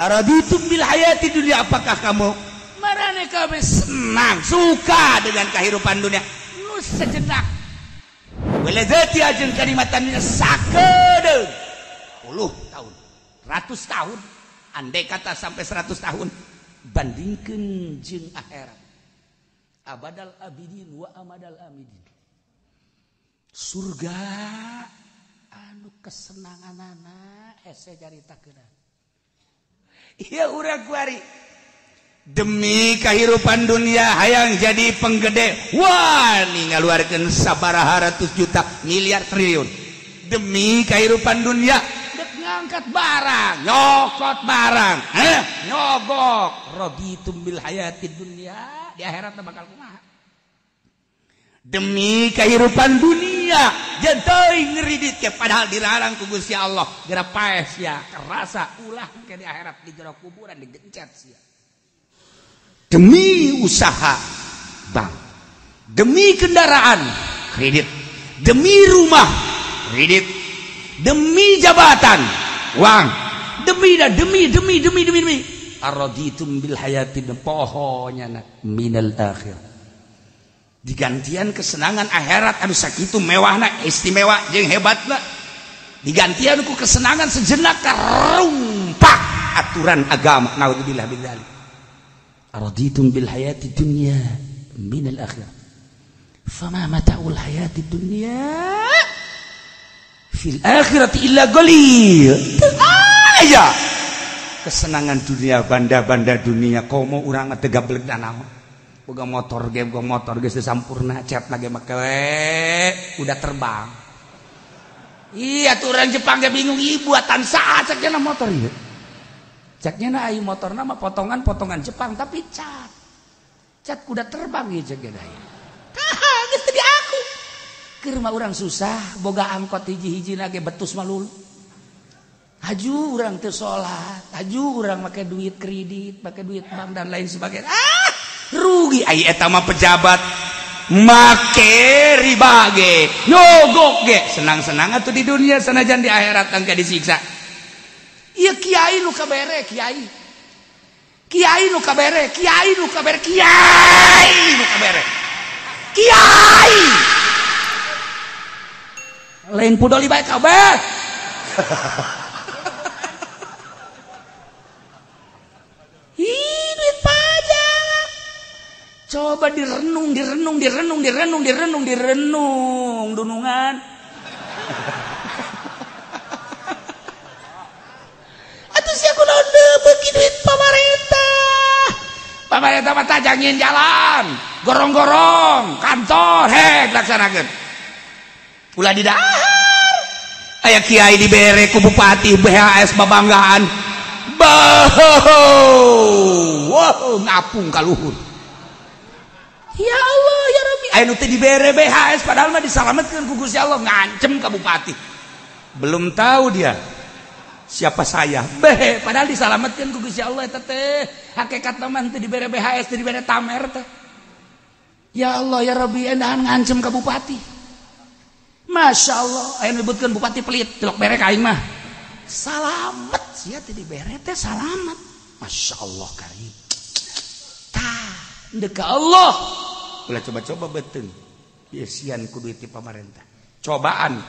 Araditum bil hayati dunia, apakah kamu marane kabeh senang suka dengan kehidupan dunia nu sejenak waladzati ajeng kanikmatan dunia sakedeung puluh tahun ratus tahun andai kata sampai 100 tahun bandingkeun jeung akhirat abadal abidin wa amadal amidin surga anu kesenanganana hese caritakeun. Iya urang kuari demi kehidupan dunia hayang jadi penggede wah nih ngaluarkeun sabaraha ratus juta miliar triliun demi kehidupan dunia dek ngangkat barang nyokot barang nyogok raditum bil hayatid dunia di akhirat bakal kumaha demi kehidupan dunia jenteuing ngeridit ke padahal dilarang ku Gusti Allah geura paeh sia kerasa ulah ke di akhirat di jero kuburan digencet sia demi usaha bank demi kendaraan kredit demi rumah kredit demi jabatan uang demi demi demi demi demi demi araditum bil hayati pohonya minal akhir digantian kesenangan akhirat anu sakitu mewahna istimewa jeung hebatna digantian ku kesenangan sejenak karumpak aturan agama naudzubillah min dzalik araditum bil hayati dunya minal akhirah fama mata'ul hayati dunya fil akhirati illa qalil. Aya kesenangan dunia banda-banda dunia komo urang teu gableg naon boga motor ge boga motor geus sampurna cat lagi make udah terbang. Iya tuh orang Jepang ge bingung ieu buatan saha ceknya motor ieu. Ceknya na ai motorna mah potongan-potongan Jepang tapi cat. Cat kuda terbang ieu ceknya ieu. Tah geus teu diaku. Keur mah urang susah boga angkot hiji-hijina ge betus malulu. Haju urang teu salat, haju urang make duit kredit, make duit bank dan lain sebagainya. Ah, rugi ai eta mah pejabat make riba ge nyogok ge senang-senang atuh di dunia sanajan di akhirat engke disiksa. Ieu kiai nu kabere kiai kiai nu kabere kiai nu kabere kiai nu kabere kiai lain pudoli bae kabeh. Ih duit pajak coba direnung direnung direnung direnung direnung direnung dunungan. Atuh sia kunaon beuki duit pamarentah pamarentah mah tajangin jalan gorong-gorong kantor hek laksanakeun ulah didahar aya kiai dibere ku bupati BHS babanggaan wow ngapung ka luhur. Ya Allah ya Rabbi aya nu teu dibere BHS padahal mah disalametkeun ku Gusti Allah ngancem ka bupati belum tahu dia siapa saya beh padahal disalametkeun ku Gusti Allah eta teh hakikatna mah teu dibere BHS teu dibere tamer teh. Ya Allah ya Rabbi endahan ngancem ka bupati. Masya Allah aya nu nyebutkeun bupati pelit tilok bere ka aing mah salamet sia teu dibere teh salamet. Masya Allah karim tah ndek ka Allah ulah coba-coba beuteung diesian ku duit ti pamarentah cobaan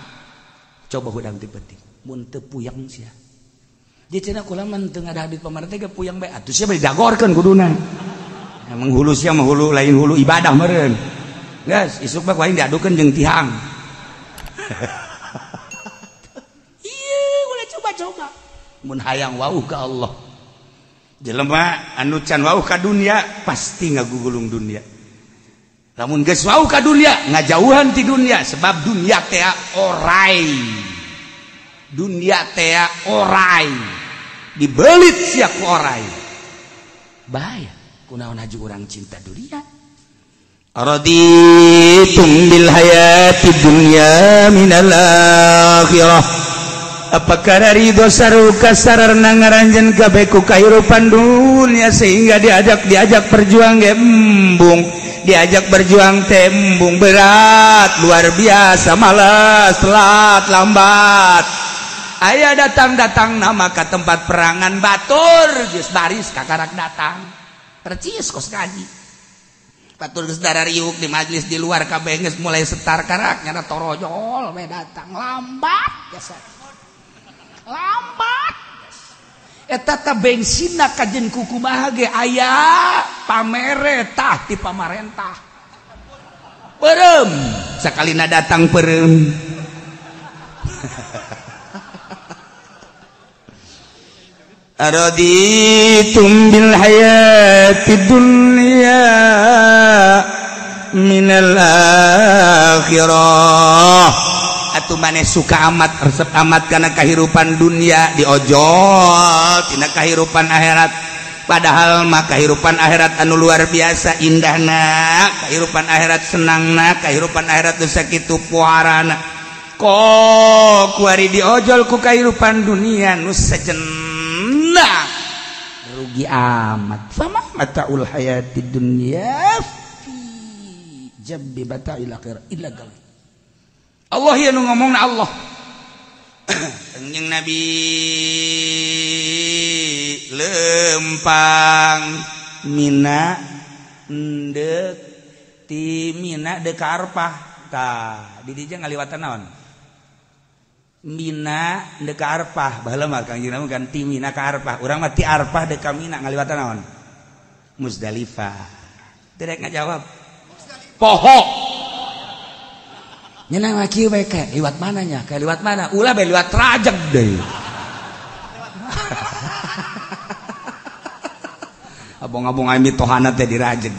coba hudang ti penting mun teu puyeng sia di cenah kula mah teu ngadah duit pamarentah ge puyeng bae atuh sia bari dagorkeun kuduna emang hulu sia mah hulu lain hulu ibadah meureun geus isuk mah ku aing diadukeun jeung tihang. Iya ulah coba-coba mun hayang wauh ka Allah jelema anu can wauh ka dunia pasti ngagugulung dunia lamun geus wauh ka dunia ngajauhan ti dunia sebab dunia teh orai dunia teh orai dibelit sia ku orai bahaya kunaon haji urang cinta dunia. Araditum bil hayati dunya minal akhirah apakah ridho saruka sararna ngaranjeun kabeh ku kahirupan dunia sehingga diajak berjuang ge embung diajak berjuang teh embung berat luar biasa malas telat lambat. Aya datang-datang nama ka tempat perangan batur geus baris kakarak datang. Percis kos kaji. Batur geus darariuk di majlis di luar kabeh geus mulai setar karak nyana torojol we datang lambat biasa. Lambat. Eta ta bensinna kajen kukumaha ge aya pameretah ti pamarentah. Perem sakalina datang perem. Araditum bil hayati dunya minal akhirah. Atuh maneh suka amat resep amat kana kahirupan dunia diojol tina kahirupan akhirat. Padahal mah kahirupan akhirat anu luar biasa indahna, kahirupan akhirat senangna, kahirupan akhirat nu sakitu puarana. Kok kuari diojol ku kahirupan dunia nu sejenak rugi amat. Fama mataul hayatid dunya fi jambi bata'il akhirah illa qalil. Allah ya nu ngomongna Allah. Kanjeng Nabi lempang Mina ndek ti Mina deuk ka Arfah. Tah di dieu ngaliwatan naon? Mina deuk ka Arfah. Baheula mah Kanjeng Nabi kan ti Mina ka Arfah. Urang mah ti Arfah deuk ka Mina ngaliwatan naon? Muzdalifah. Teu rek ngajawab. Poho. Nyenang mah kieu bae kayak liwat mananya? Kayak liwat mana? Ulah bae liwat Rajeg deui. Abong-abong aing mitohana teh di Rajeg.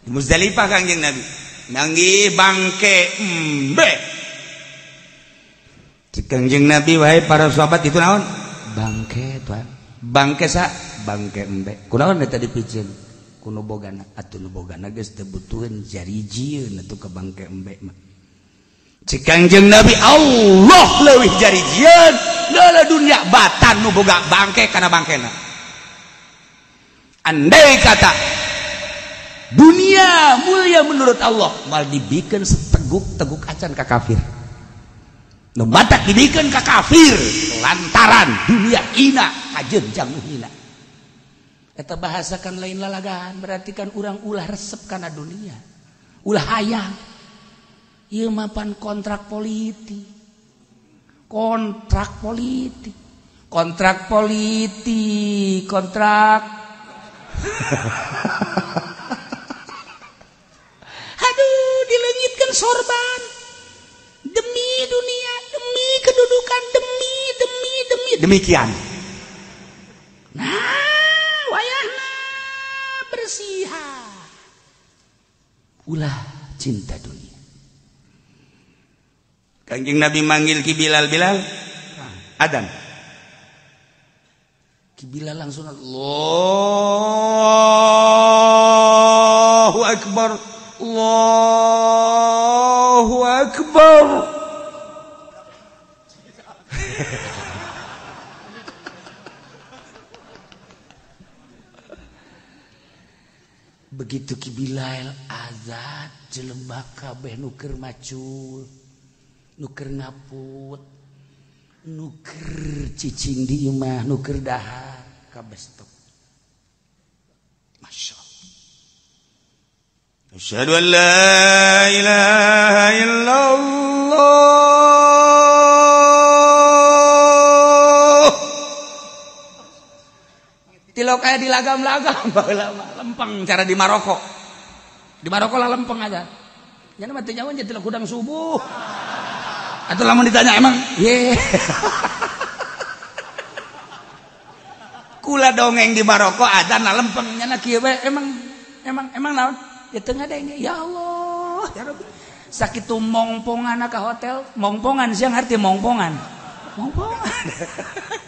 Di Muzdalifah Kangjeng Nabi. Manggih bangke embe. Kangjeng Nabi wahai para sahabat itu naon? Bangke tuan. Bangke sa? Bangke embe. Kunaon eta dipicieun? Kuno bogana atuh nu bogana geus teu butuheun jarijieun atuh ka bangke embe mah. Cek Kangjeng Nabi Allah leuwih jarijieun leuleuh dunia batan nu boga bangke kana bangkena. Andai kata dunia mulia menurut Allah mal dibikeun seteguk-teguk acan ka kafir. Nu batak dibikeun ka kafir lantaran dunia hina kajeun jang nu hina. Eta bahasa kan lain lalagaan, berarti kan urang ulah resep kana dunia, ulah hayang. Ieu mah pan kontrak politik, kontrak politik, kontrak politik, kontrak. Aduh, dileungitkeun sorban demi dunia, demi kedudukan, demi demi demi demikian. Nah, ulah cinta dunia. Kanjeng Nabi manggil Ki Bilal, Bilal adan. Ki Bilal langsung Allahu Akbar, Allahu Akbar. Begitu Ki Bilal azan jelema kabeh nu keur macul, nu keur ngaput, nu keur cicing di imah, nu keur dahar, kabeh stop. Masya Allah. Asyhadu an la ilaha illallah. Tilok aya di lagam-lagam baheula mah lempeng cara di Maroko. Di Maroko lah lempeng aja. Nya mah teu nyaho nya tilok hudang subuh. Atuh lamun ditanya emang ye. Kula dongeng di Maroko adzan lah lempeng nya na kieu bae emang emang emang naon? Ya teu ngadenge. Ya Allah, ya Rabbi. Sakitu mongpongan ka hotel, mongpongan siang arti mongpongan. Mongpongan.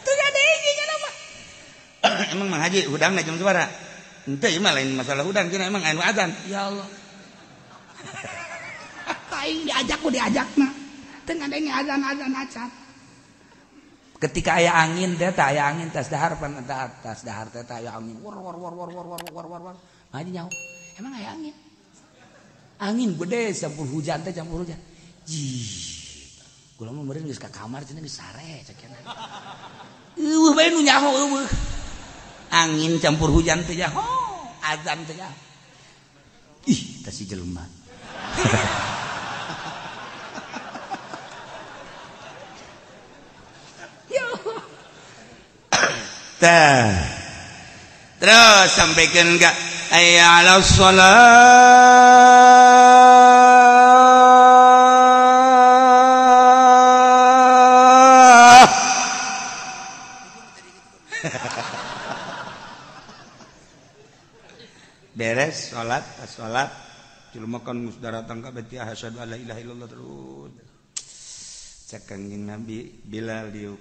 Teu ngadenge nya mah. Emang Mang Haji hudangna jam sabaraha? Henteu ieu mah lain masalah hudang cenah emang anu adzan. Ya Allah. Aing diajak ku diajakna. Teu ngadenge adzan-adzan acan. Ketika aya angin teh tah aya angin tas dahar pan tas dahar teh tah aya angin. War war war war war war war war war. Mang Haji nyaho. Emang aya angin? Angin gede campur hujan teh campur hujan. Jih. Kula mah meureun geus ka kamar cenah geus sare cek cenah. Eueuh bae nu nyaho eueuh. Angin campur hujan teh nyaho, azan teh nyaho. Ih, tah si jelema. Tah. Terus sampaikan enggak hayya 'alas shalah. Beres salat, pas salat jelema kan geus daratang ka beti asyhadu alla ilaha illallah terus. Cek Kangjeng Nabi Bilal diuk.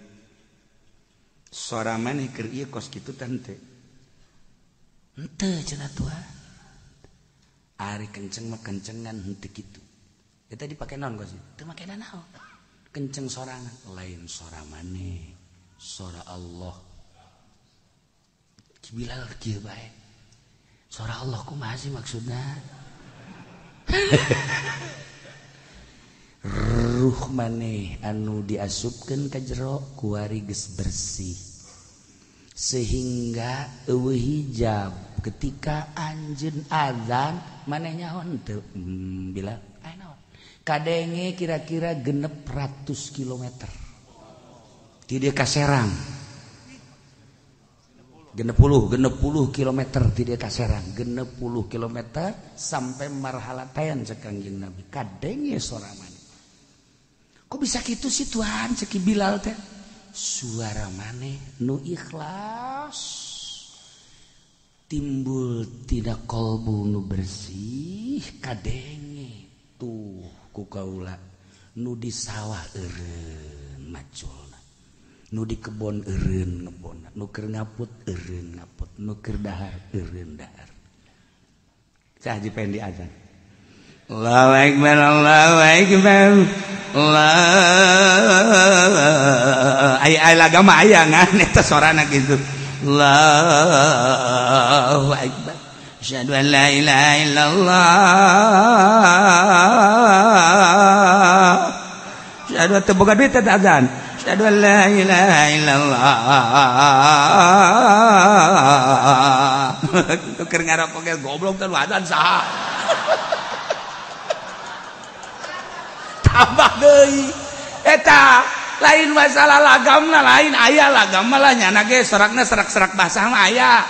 Sora maneh keur ieu kos kitu teh henteu. Henteu cenah Tuhan. Ari kenceng mah kencengan henteu kitu. Eta dipake naon kos? Teu make naon. Kenceng sorangan, lain sora maneh, sora Allah. Bilal kieu bae. Sora Allah kumaha sih maksudna? Ruh maneh anu diasupkeun ka jero kuari geus bersih. Sehingga eueuh hijab ketika anjeun azan maneh nyaho henteu bila aya naon. Kadenge kira-kira 600 kilometer. Ti dieu ka Serang. 60 kilometer ti dieu ka Serang, 60 kilometer sampai marhalatayan cek Kangjeng Nabi. Kadenge sora maneh. Kok bisa kitu sih Tuhan cek Bilal teh? Suara maneh nu ikhlas timbul tina kolbu nu bersih kadenge tuh ku kaula nu di sawah eureun maculna, nu di kebon eureun ngebonna, nu keur ngaput eureun ngaput, nu keur dahar eureun dahar. Cah Haji Pendi azan. Allahu akbar, Allahu akbar. Allah aya lagama aya ngan eta sorana kitu. Allahu akbar. Asyhadu an la ilaha illallah. Asyhadu teu boga duit eta azan. Asyhadu an la ilaha illallah. Keur ngarokok ge goblok teh azan saha. Tambah deui eta lain masalah lagamna, lain aya lagam mah lah nyana ge sorakna serak-serak basah mah aya.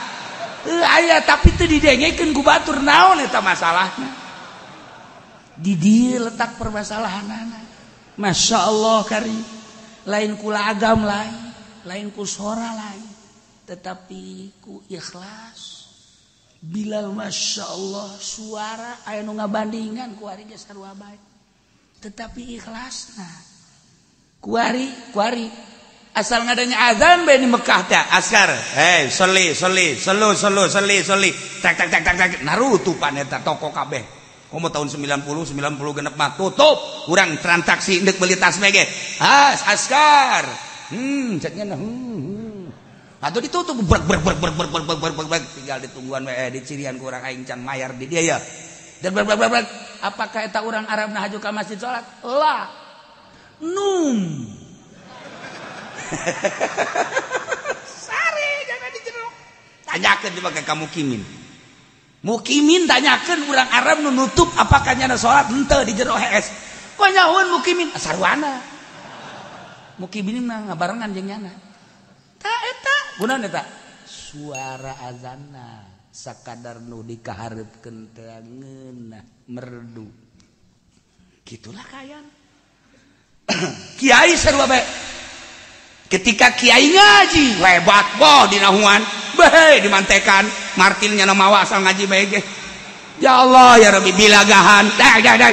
Aya tapi teu didengekeun ku batur naon eta masalahna. Di dieu letak permasalahanana. Masya Allah kari lain ku lagam lain, lain ku sora lain, tetapi ku ikhlas. Bilal Masya Allah suara aya nu ngabandingan ku ari ge sarua bae. Tetapi ikhlasna kuari kuari asal ngadanya azan bae di Mekah teh askar hey soli soli selu selu soli soli tak tak tak tak tak narutupan eta toko kabeh komo tahun 90 genep mah tutup urang transaksi deuk beuli tas mege has askar ceknya atuh ditutup brek brek brek brek brek brek brek brek tinggal ditungguan we di cirian ku urang aing can mayar di dia ya. Dan brek brek brek apakah eta urang Arab nah haju ka masjid salat? La. Num. Sare jangan di jero. Tanyakeun coba ka mukimin. Mukimin tanyakeun urang Arab nu nutup apakah nyana salat henteu di jero hees. Kok nyahoeun mukimin? Sarwana. Mukimin mah ngabarengan jeung nyana. Ta eta kunaon eta? Suara azanna sakadar nu dikahareupkeun teh ngeunah merdu. Gitulah kayan. Kiai sarua bae. Ketika kiai ngaji lebat boh dinahuan, bae dimantekan, martil nya mawa asal ngaji bae ge. Ya Allah ya Rabbi bilagahan. Dak dak dak.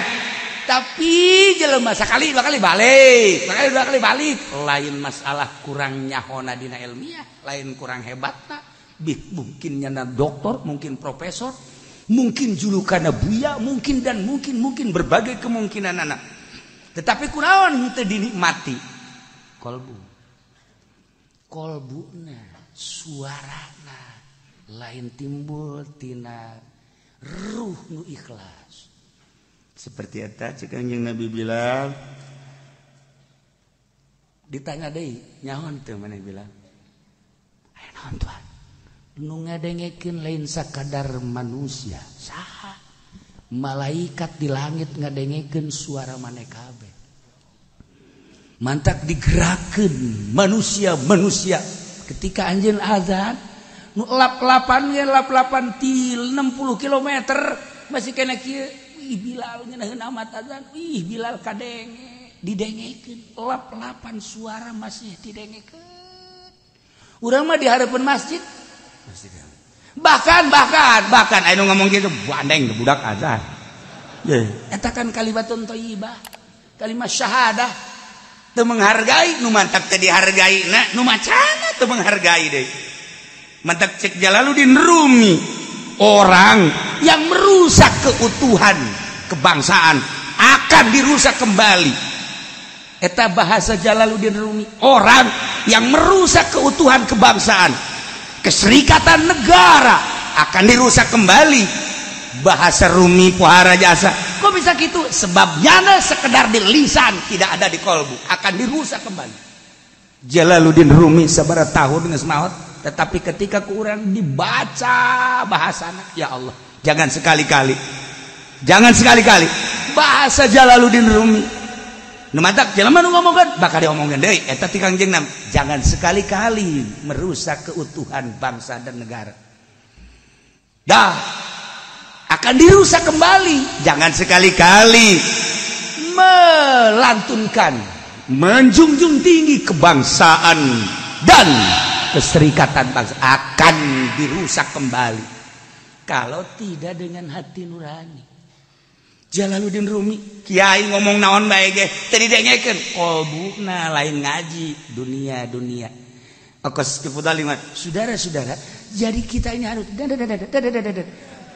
Tapi jelema sakali dua kali balik, sekali dua kali balik. Lain masalah kurang nyahona dina ilmiah, lain kurang hebatna. Mungkin nyana doktor, mungkin profesor, mungkin julukanna buya, mungkin dan mungkin mungkin berbagai kemungkinan anak. Tetapi kunaon henteu dinikmati kolbu. Kolbuna, suarana lain timbul tina ruh nu ikhlas. Seperti eta cek Kanjeng Nabi Bilal. Ditanya deui, nyaho teu maneh Bilal? Aya naon Tuhan? Nu ngadengekeun lain sakadar manusia, saha? Malaikat di langit ngadengekeun suara maneh kabeh. Mantak digerakkeun manusia-manusia ketika anjeun azan nu lap-lapan ge lap-lapan til 60 km masih kena kieu. Ih Bilal ngeunaheun amat azan, ih Bilal kadenge, didengekeun lap-lapan suara masih didengekeun. Urang mah di hareupeun masjid. Bahkan bahkan aya nu ngomong kitu bandeng budak azan. Ye, eta kan kalimatun thayyibah, kalimat syahadah. Teu menghargai nu mantak teu dihargai na, nu macana teu menghargai deui. Mantak cek Jalaluddin Rumi, orang yang merusak keutuhan kebangsaan akan dirusak kembali. Eta bahasa Jalaluddin Rumi, orang yang merusak keutuhan kebangsaan, keserikatan negara akan dirusak kembali. Bahasa Rumi pohara jasa. Kok bisa gitu? Sebabnya sekedar di lisan, tidak ada di kolbu, akan dirusak kembali. Jalaluddin Rumi sabaraha tahun geus maot, tetapi ketika kurang dibaca bahasana, ya Allah, jangan sekali-kali. Jangan sekali-kali bahasa Jalaluddin Rumi. Nu matak jelema nu ngomongkeun bakal diomongkeun deui eta ti Kangjeng Nabi. Jangan sekali-kali merusak keutuhan bangsa dan negara. Dah akan dirusak kembali. Jangan sekali-kali melantunkan, menjunjung tinggi kebangsaan dan keserikatan bangsa, akan dirusak kembali kalau tidak dengan hati nurani. Jalaluddin Rumi kiai ngomong naon bae ge teu didengekeun, kolbuna lain ngaji dunia-dunia. Akos kifudalimat. Saudara-saudara, jadi kita ini harus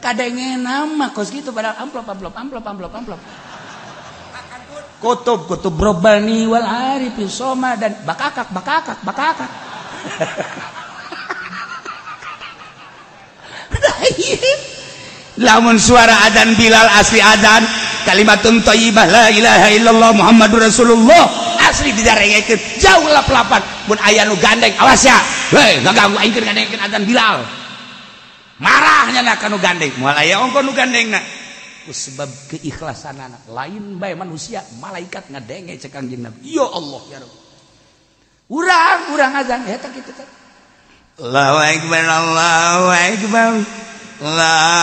kadenge nama kos gitu padahal amplop amplop amplop amplop amplop. Kutub kutub robbani wal arifin soma dan bakakak bakakak bakakak. Lamun suara adzan Bilal asli adzan kalimatun thayyibah la ilaha illallah Muhammadur Rasulullah asli didarengekeun jauh lap-lapan mun aya nu gandeng awas ya heuh ngaganggu aing keur ngadengekeun adzan Bilal marahnya na ka nu gandeng moal aya ongko nu gandengna ku sebab keikhlasanana lain bae manusia malaikat ngadenge cek Kangjeng Nabi ya Allah ya Rabb urang azan eta kitu teh Allahu akbar Allahu akbar Allahu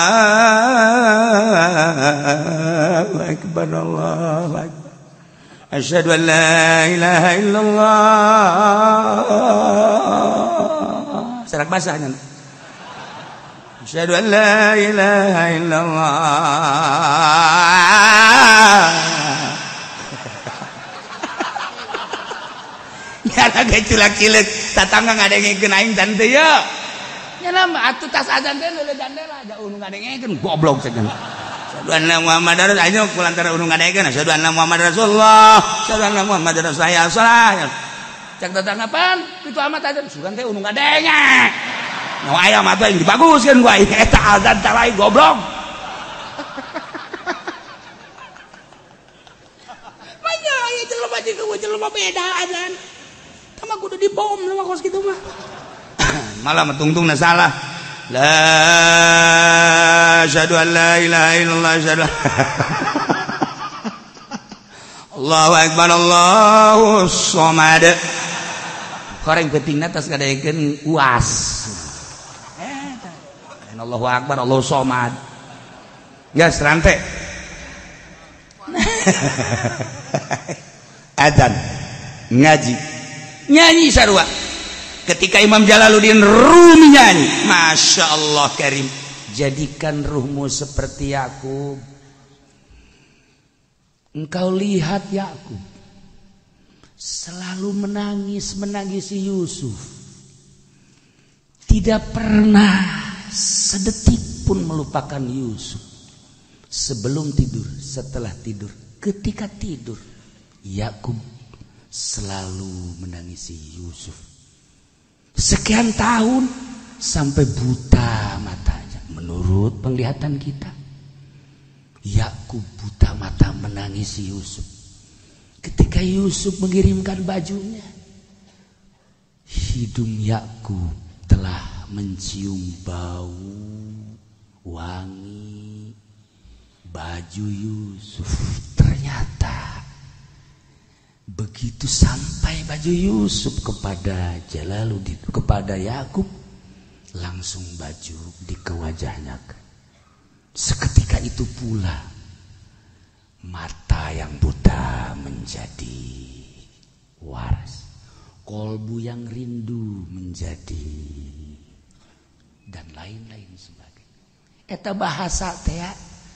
akbar Allahu akbar asyhadu an la ilaha illallah serak basahnya asyhadu an la ilaha illallah ya lagi culak-cileuk tatangga ngadengekeun aing tante ya nya mah atuh tas azan teh leuleut dandela jauh nu ngadengekeun goblok cenah. Asyhadu anna Muhammadar ayo kulantara nu ngadengekeun asyhadu anna Muhammadar Rasulullah asyhadu anna Muhammadar Rasulullah. Cek tatangga pan kitu amat azan sugan teh nu ngadenge. Nu aya mah teh dibaguskeun ku aing eta azan teh lain goblok. Manya aya jelema jeung jelema beda azan. Tah mah kudu dibom mah kos kitu mah. Malah metungtungna salah. La asyhadu an la ilaha illallah asyhadu Allahu akbar Allahu samad. Koreng pentingna tas ngadengekeun UAS. Eta. Allahu akbar Allahu samad. Geus rante. Adzan, ngaji, nyanyi sarua. Ketika Imam Jalaluddin Rumi nyanyi, Masya Allah Karim, jadikan ruhmu seperti Yakub. Engkau lihat Yakub selalu menangis menangisi Yusuf, tidak pernah sedetik pun melupakan Yusuf. Sebelum tidur, setelah tidur, ketika tidur, Yakub selalu menangisi Yusuf. Sekian tahun sampai buta matanya. Menurut penglihatan kita, Yakub buta mata menangisi Yusuf. Ketika Yusuf mengirimkan bajunya, Hidung Yakub telah mencium bau wangi baju Yusuf. Ternyata begitu sampai baju Yusuf kepada Jalaluddin, kepada Yakub, langsung baju di ke wajahnya. Seketika itu pula mata yang buta menjadi waras, kolbu yang rindu menjadi, dan lain-lain sebagainya. Eta bahasa teh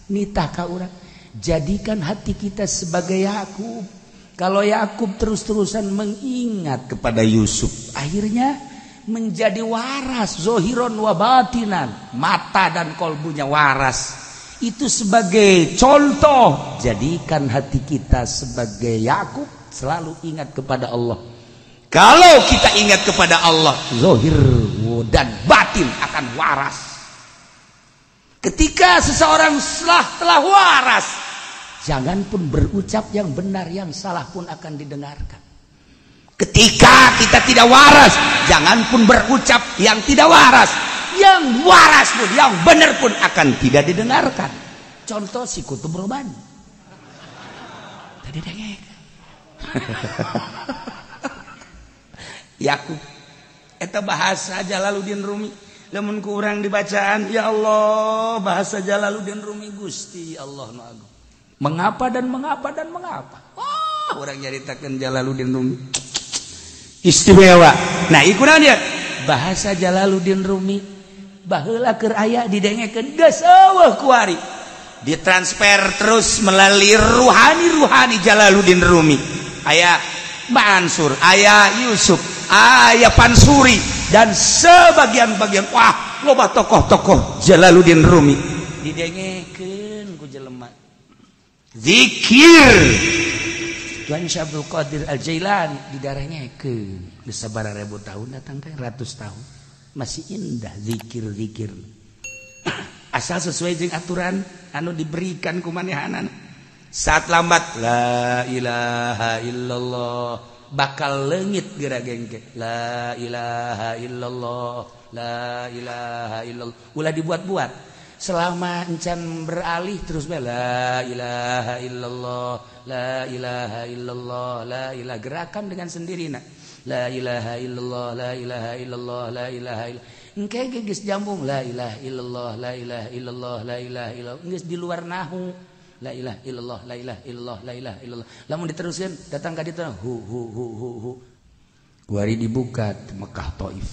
nitah ka urang, jadikan hati kita sebagai Yakub. Kalau Yakub terus-terusan mengingat kepada Yusuf, akhirnya menjadi waras, zohiron wa batinan, mata dan kolbunya waras. Itu sebagai contoh, jadikan hati kita sebagai Yakub, selalu ingat kepada Allah. Kalau kita ingat kepada Allah, zohir dan batin akan waras. Ketika seseorang telah waras, jangan pun berucap yang benar, yang salah pun akan didengarkan. Ketika kita tidak waras, jangan pun berucap yang tidak waras. Yang waras pun, yang benar pun akan tidak didengarkan. Contoh si Kutub Robani. Tadi dengek. Yakub. Eta bahasa Jalaluddin Rumi. Lamun ku urang dibacaan, ya Allah, bahasa Jalaluddin Rumi Gusti Allah nu agung. Mengapa dan mengapa dan mengapa? Wah, orang nyaritakeun Jalaluddin Rumi. Istimewa. Nah, ikuran dia bahasa Jalaluddin Rumi baheula keur aya didengekeun geus eueuh kuari. Ditransfer terus melalui ruhani-ruhani Jalaluddin Rumi. Aya Mansur, aya Yusuf, aya Pansuri, dan sebagian-bagian wah loba tokoh-tokoh Jalaluddin Rumi didengekeun ku jelema. Zikir Tuan Syekh Abdul Qadir Al-Jailani didarengekeun geus sabaraha ribu tahun datang ke ratus tahun masih indah zikir-zikir asal sesuai jeung aturan anu diberikan ku manehanana. Saat lambat la ilaha illallah bakal leungit geura gengke la ilaha illallah la ilaha illallah, ulah dibuat-buat. Selama encan beralih terus bae la ilaha illallah la ilaha illallah la ilaha, gerakan dengan sendirinya la ilaha illallah la ilaha illallah la ilaha illallah. Engke geus jambung la ilaha illallah la ilaha illallah la ilaha illallah, geus di luar nahu la ilaha illallah la ilaha illallah la ilaha illallah. Lamun diteruskeun datang ka ditu hu hu hu hu hu. Kuari dibuka Mekah Taif.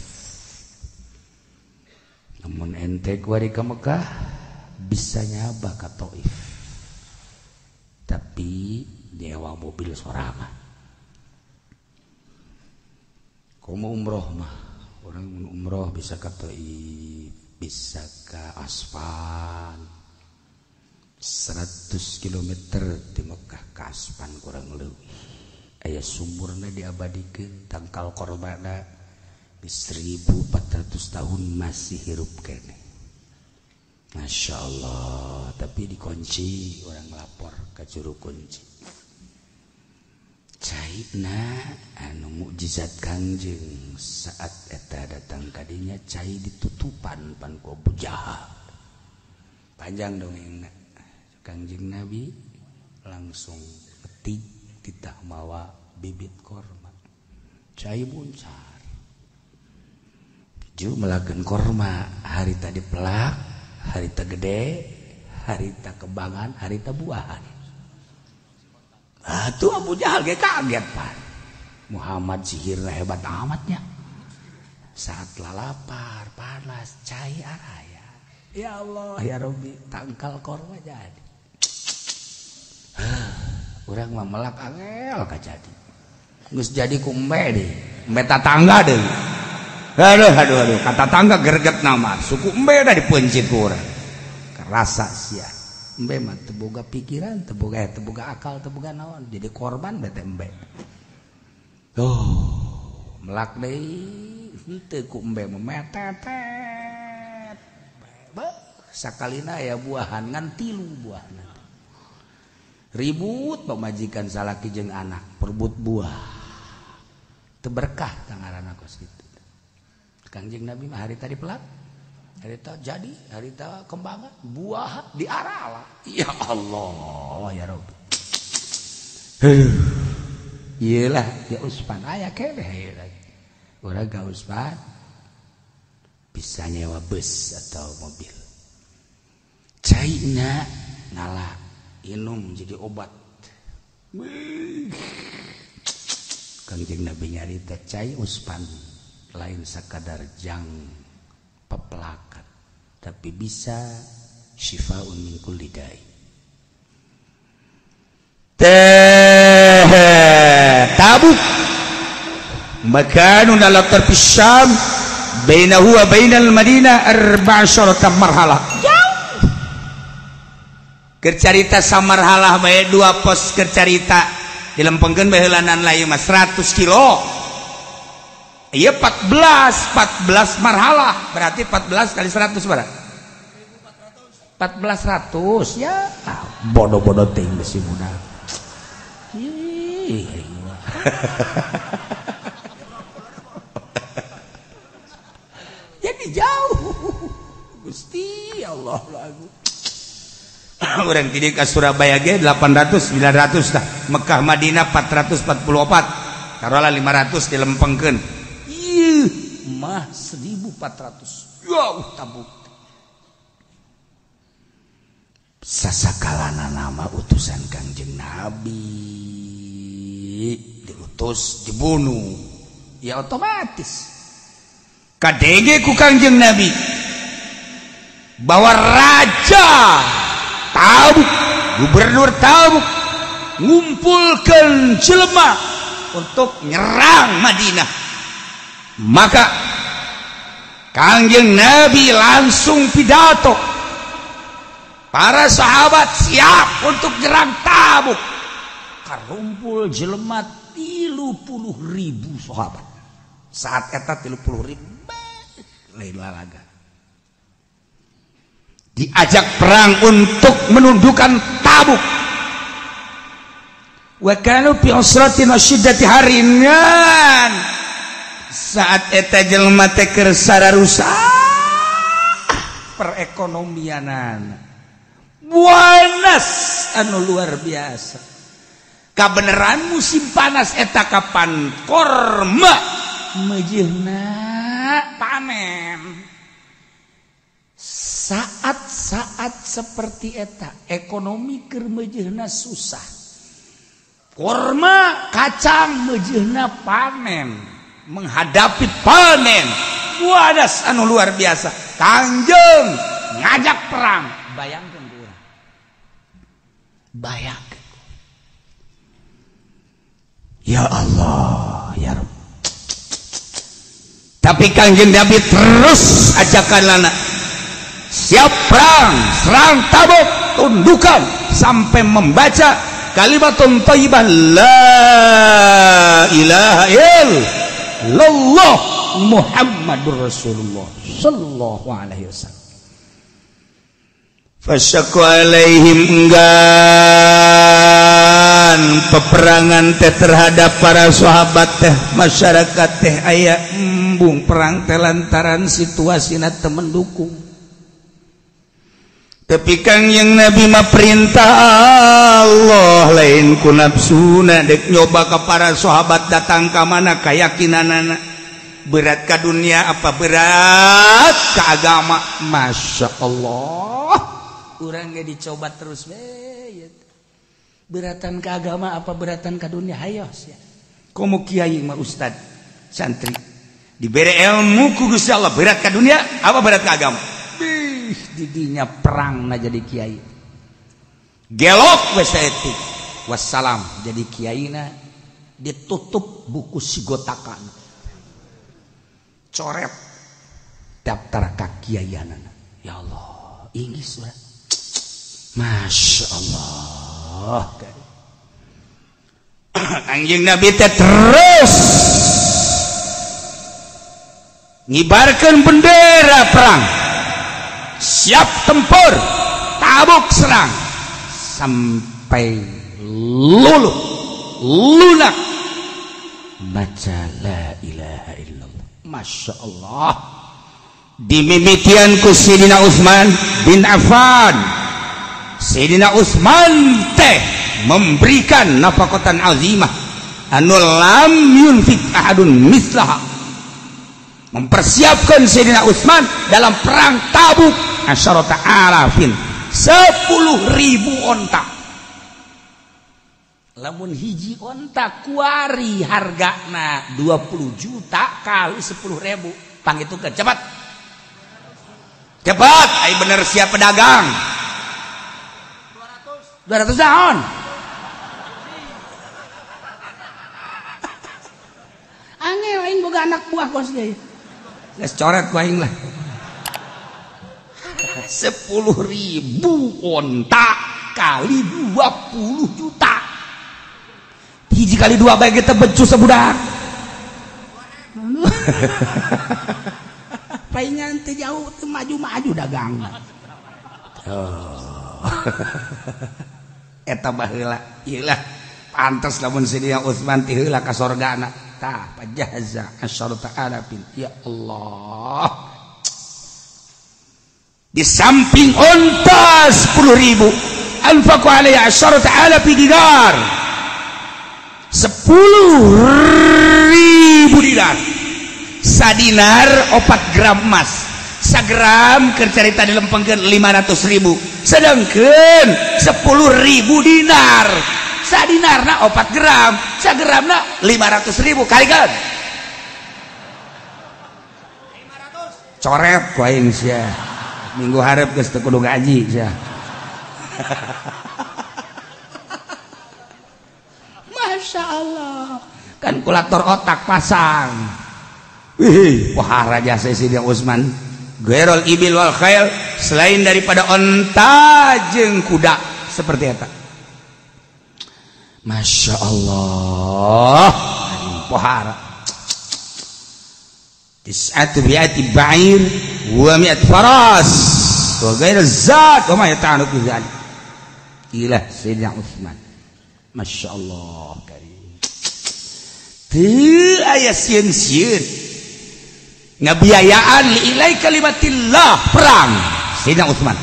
Namun ente kuari ke Mekah bisa nyaba ka Taif. Tapi nyewa mobil sorangan. Komo umroh mah, orang umroh bisa ke Taif, bisa ke Asfan. 100 km di Mekah ke Asfan kurang lebih. Aya sumurna diabadikeun, tangkal korbana di 1400 tahun masih hirup kene. Masya Allah, tapi dikunci, orang lapor ke juru kunci. Caina anu mukjizat Kangjeng saat eta datang kadinya cai ditutupan pan ku Abu Jahal. Panjang dongengna. Kangjeng Nabi langsung petik titah mawa bibit korma. Cai buncar. Ju melakukan korma, harita dipelak, harita gede, harita kebangan, harita buahan. Ah tuh Abu Jahal ge kaget pan. Muhammad sihirna hebat amatnya. Saat lalapar, panas, cai araya. Ya Allah, ya Rabbi, tangkal korma jadi. Urang mah melak angel ka jadi. Geus jadi ku embe deui, embe tatangga deui. Aduh aduh aduh, kata tangga greget nama, suku embe dah dipencit ku urang. Kerasa sia. Embe mah teu boga pikiran, teu boga akal, teu boga naon, jadi korban bete embe. Oh, melak deui, henteu ku embe mah metetet. Beuh, sakalina aya buahan ngan 3 buahna. Ribut pamajikan salaki jeung anak, perebut buah. Teu berkah tangaranna kos kitu. Kangjeng Nabi mah harita dipelak, harita jadi, harita kembangan, buah diarala. Ya Allah ya Rabbi. Iyalah ya Uspan aya keneh ieu lagi. Urang ka Uspan bisa nyewa bus atau mobil. Caina ngala inum jadi obat. Kangjeng Nabi nyarita cai Uspan lain sakadar jang pepelakan, tapi bisa syifaun min kulli dai. Teh Tabuk makanun ala tarfi Syam bainahu wa bainal Madinah 14 marhalah. Jauh. Keur carita samarhalah bae dua pos keur carita dilempengkeun baheulanan lain mah 100 kilo. Iya 14 marhalah berarti 14 kali 100 berapa? 1400 ya. Bodoh-bodoh ting besi muda. Jadi jauh. Gusti Allah lagu. Urang ti ka Surabaya ge 800 900 tah. Mekah Madinah 444. Taruhlah 500 dilempengkeun. Ieu mah 1400. Jauh Tabuk. Sasakalana nama utusan Kangjeng Nabi diutus dibunuh ya otomatis kadenge ku Kangjeng Nabi bahwa raja Tabuk, gubernur Tabuk ngumpulkan jelema untuk nyerang Madinah. Maka Kangjeng Nabi langsung pidato, para sahabat siap untuk nyerang Tabuk. Karumpul jelema 30.000 sahabat. Saat eta 30.000 lain lalaga. Diajak perang untuk menundukkan Tabuk. Wa kanu fi usratin wa syiddati haringan. Saat eta jelema teh keur sararusak perekonomianan. Buanas anu luar biasa. Kabeneran musim panas eta kapan korma meujeuhna panen. Saat-saat seperti eta ekonomi keur meujeuhna susah. Korma kacang meujeuhna panen, menghadapi panen. Buanas anu luar biasa. Kangjeng ngajak perang. Bayangkeun urang. Bayangkeun. Ya Allah, ya Rabb. Tapi Kangjeng Nabi terus ajakan lana. Siap perang, serang Tabuk, tundukan sampai membaca kalimatun thayyibah la ilaha illallah Muhammadur Rasulullah sallallahu alaihi wasallam. Fasyaku alaihim enggan peperangan teh terhadap para sahabat teh masyarakat teh aya embung perang teh lantaran situasina teu mendukung. Tapi kang yang Nabi mah perintah Allah lain ku nafsuna dek nyoba ka para sahabat datang ka mana kayakinanana berat ka dunia apa berat ka agama. Masya Allah, urang ge dicoba terus we beratan ka agama apa beratan ka dunia. Hayo sia komo kiai mah ustad santri dibere ilmu ku Gusti Allah berat ka dunia apa berat ka agama. Didinya perang na jadi kiai gelok we saeutik wassalam jadi kiaina ditutup buku sigotakan coret daftar kakiaianana. Ya Allah inggis we. Masya Allah. Kangjeng Nabi teh terus ngibarkeun bendera perang, siap tempur, Tabuk serang sampai luluh lunak baca la ilaha illallah. Masya Allah. Dimimitian ku Sayyidina Utsman bin Affan. Sayyidina Utsman teh memberikan nafaqatan azimah anu lam yunfik ahadun mislaha. Mempersiapkan Sayyidina Utsman dalam perang Tabuk asyarata alafin, 10.000 onta. Lamun hiji onta kuari hargana 20 juta kali 10.000. Pangitukeun cepat. Cepat, ai bener siap pedagang. 200 naon? Angel aing boga anak buah kos deui. Geus coret ku aing lah. 10.000 onta kali 20 juta. Hiji kali dua bae kita becus sebudak. Paingan teu jauh teu maju-maju dagang. Oh. Eta baheula ieu lah pantes lamun Sayyidina Utsman ti heula ka sorgana. Tah pajaza asyarata alafin. Ya Allah. Di samping onta 10.000 anfaqu alaihi asyarata alafi dinar. 10.000 dinar. Sadinar 4 gram emas. Sagram keur carita dilempengkeun 500.000. Sedangkeun 10.000 dinar. Sadinarna 4 gram, sagramna 500.000 kalikeun. 500. Coret ku aing sia. Minggu hareup geus teu kudu gaji sia. Masya Allah. Kalkulator otak pasang. Wih, wah raja Sayyidina Utsman. Ghairul ibil wal khail, selain daripada onta jeung kuda seperti eta. Masya Allah. Pohara. Tis'atu bi'ati ba'ir wa mi'at faras wa ghair zat wa ma yata'alluq bi dzalik. Ilah Sayyidina Utsman. Masya Allah karim. Teu aya sieun-sieun ngabiayaan liilai kalimatillah perang Sayyidina Utsman.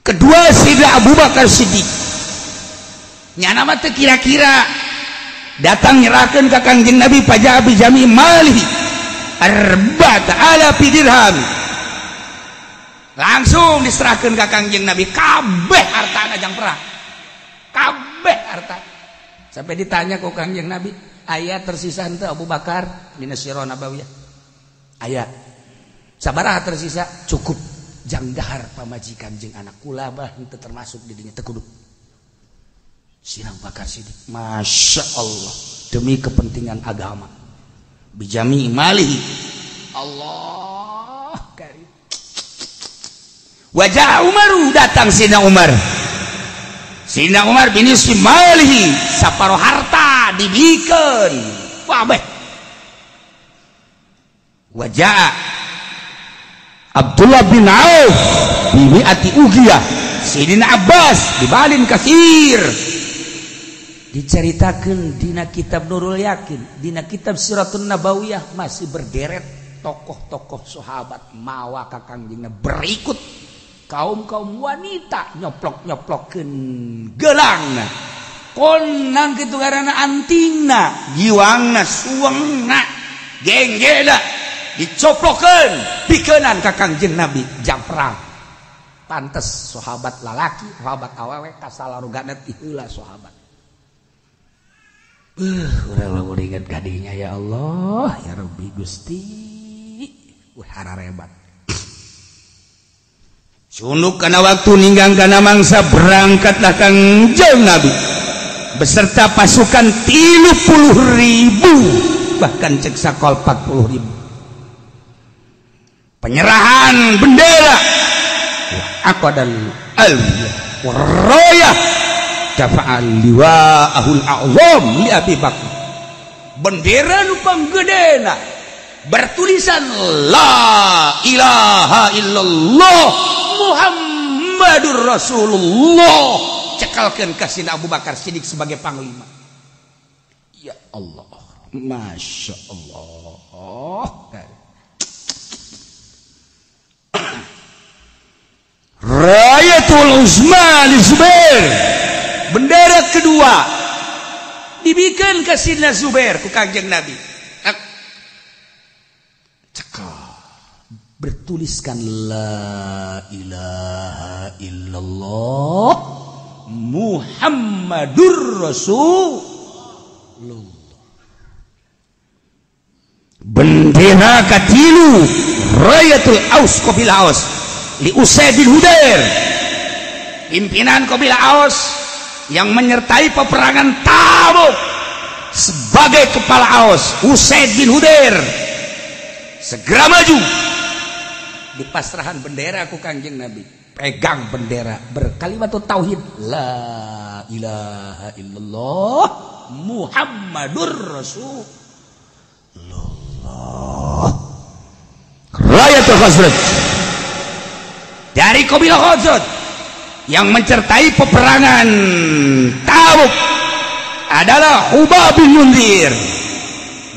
Kedua Sayyidina Abu Bakar Siddiq. Nyana mah teu kira-kira datang nyerahkeun ka Kangjeng Nabi paja bi jami malihi arba'ata alafi dirham. Langsung diserahkeun ka Kangjeng Nabi kabeh hartana jang perang. Kabeh harta. Sampai ditanya ku Kangjeng Nabi, aya tersisa henteu Abu Bakar dina Sirah Nabawiyah? Aya. Sabaraha tersisa? Cukup jang dahar pamajikan jeung anak kula bah henteu termasuk di dinya teu kudu. Sirah Abu Bakar Siddiq, Masya Allah, demi kepentingan agama bijami malihi. Allah karim. Wajah Umaru, datang Sayyidina Umar. Sayyidina Umar bin malihi, saparo harta dibikeun. Wabeh. Wajah Abdullah bin Auf bi mi'ati ugiyah. Sayyidina Abbas dibalin kasir. Diceritakan dina kitab Nurul Yakin, dina kitab Siratun Nabawiyah masih berderet tokoh-tokoh sahabat mawa ka Kangjengna berikut kaum-kaum wanita nyoplok-nyoplokeun geulangna, konang kitu ngaranna antingna, giwangna, suwengna, genggena dicoplokeun pikenan ka Kangjeng Nabi jang perang. Pantes sahabat lalaki, sahabat awewe kasalarugana ti heula sahabat. Urang lamun inget kadinya ya Allah, ya Rabbi Gusti. Hararebat. Cunuk kana waktu ninggang kana mangsa berangkatlah Kangjeng Nabi beserta pasukan 30.000 bahkan cek sakol 40.000. Penyerahan bendera aqdal al waraya dafa'al liwa'ahul a'zam li Abi Bakar. Bendera nu panggedena bertulisan la ilaha illallah Muhammadur Rasulullah, cekalkeun ka Sayyidina Abu Bakar Siddiq sebagai panglima. Ya Allah. Masya Allah. Rayatul Uzma li Zubair, bendera kedua dibikin ke Sidna Zubair ku Kangjeng Nabi. Cekal bertuliskan la ilaha illallah Muhammadur Rasulullah. Bendera katilu Rayatul Aus Qabilah Aus li Usaid bin Hudair, pimpinan Qabilah Aus yang menyertai peperangan Tabuk sebagai kepala Aus, Usaid bin Hudair segera maju. Di pasrahan bendera ku Kangjeng Nabi, pegang bendera berkalimat tauhid la ilaha illallah Muhammadur Rasulullah. Rayatul Khazraj dari Qabilah Khazraj yang mencertai peperangan Tabuk adalah Hubab bin Munzir.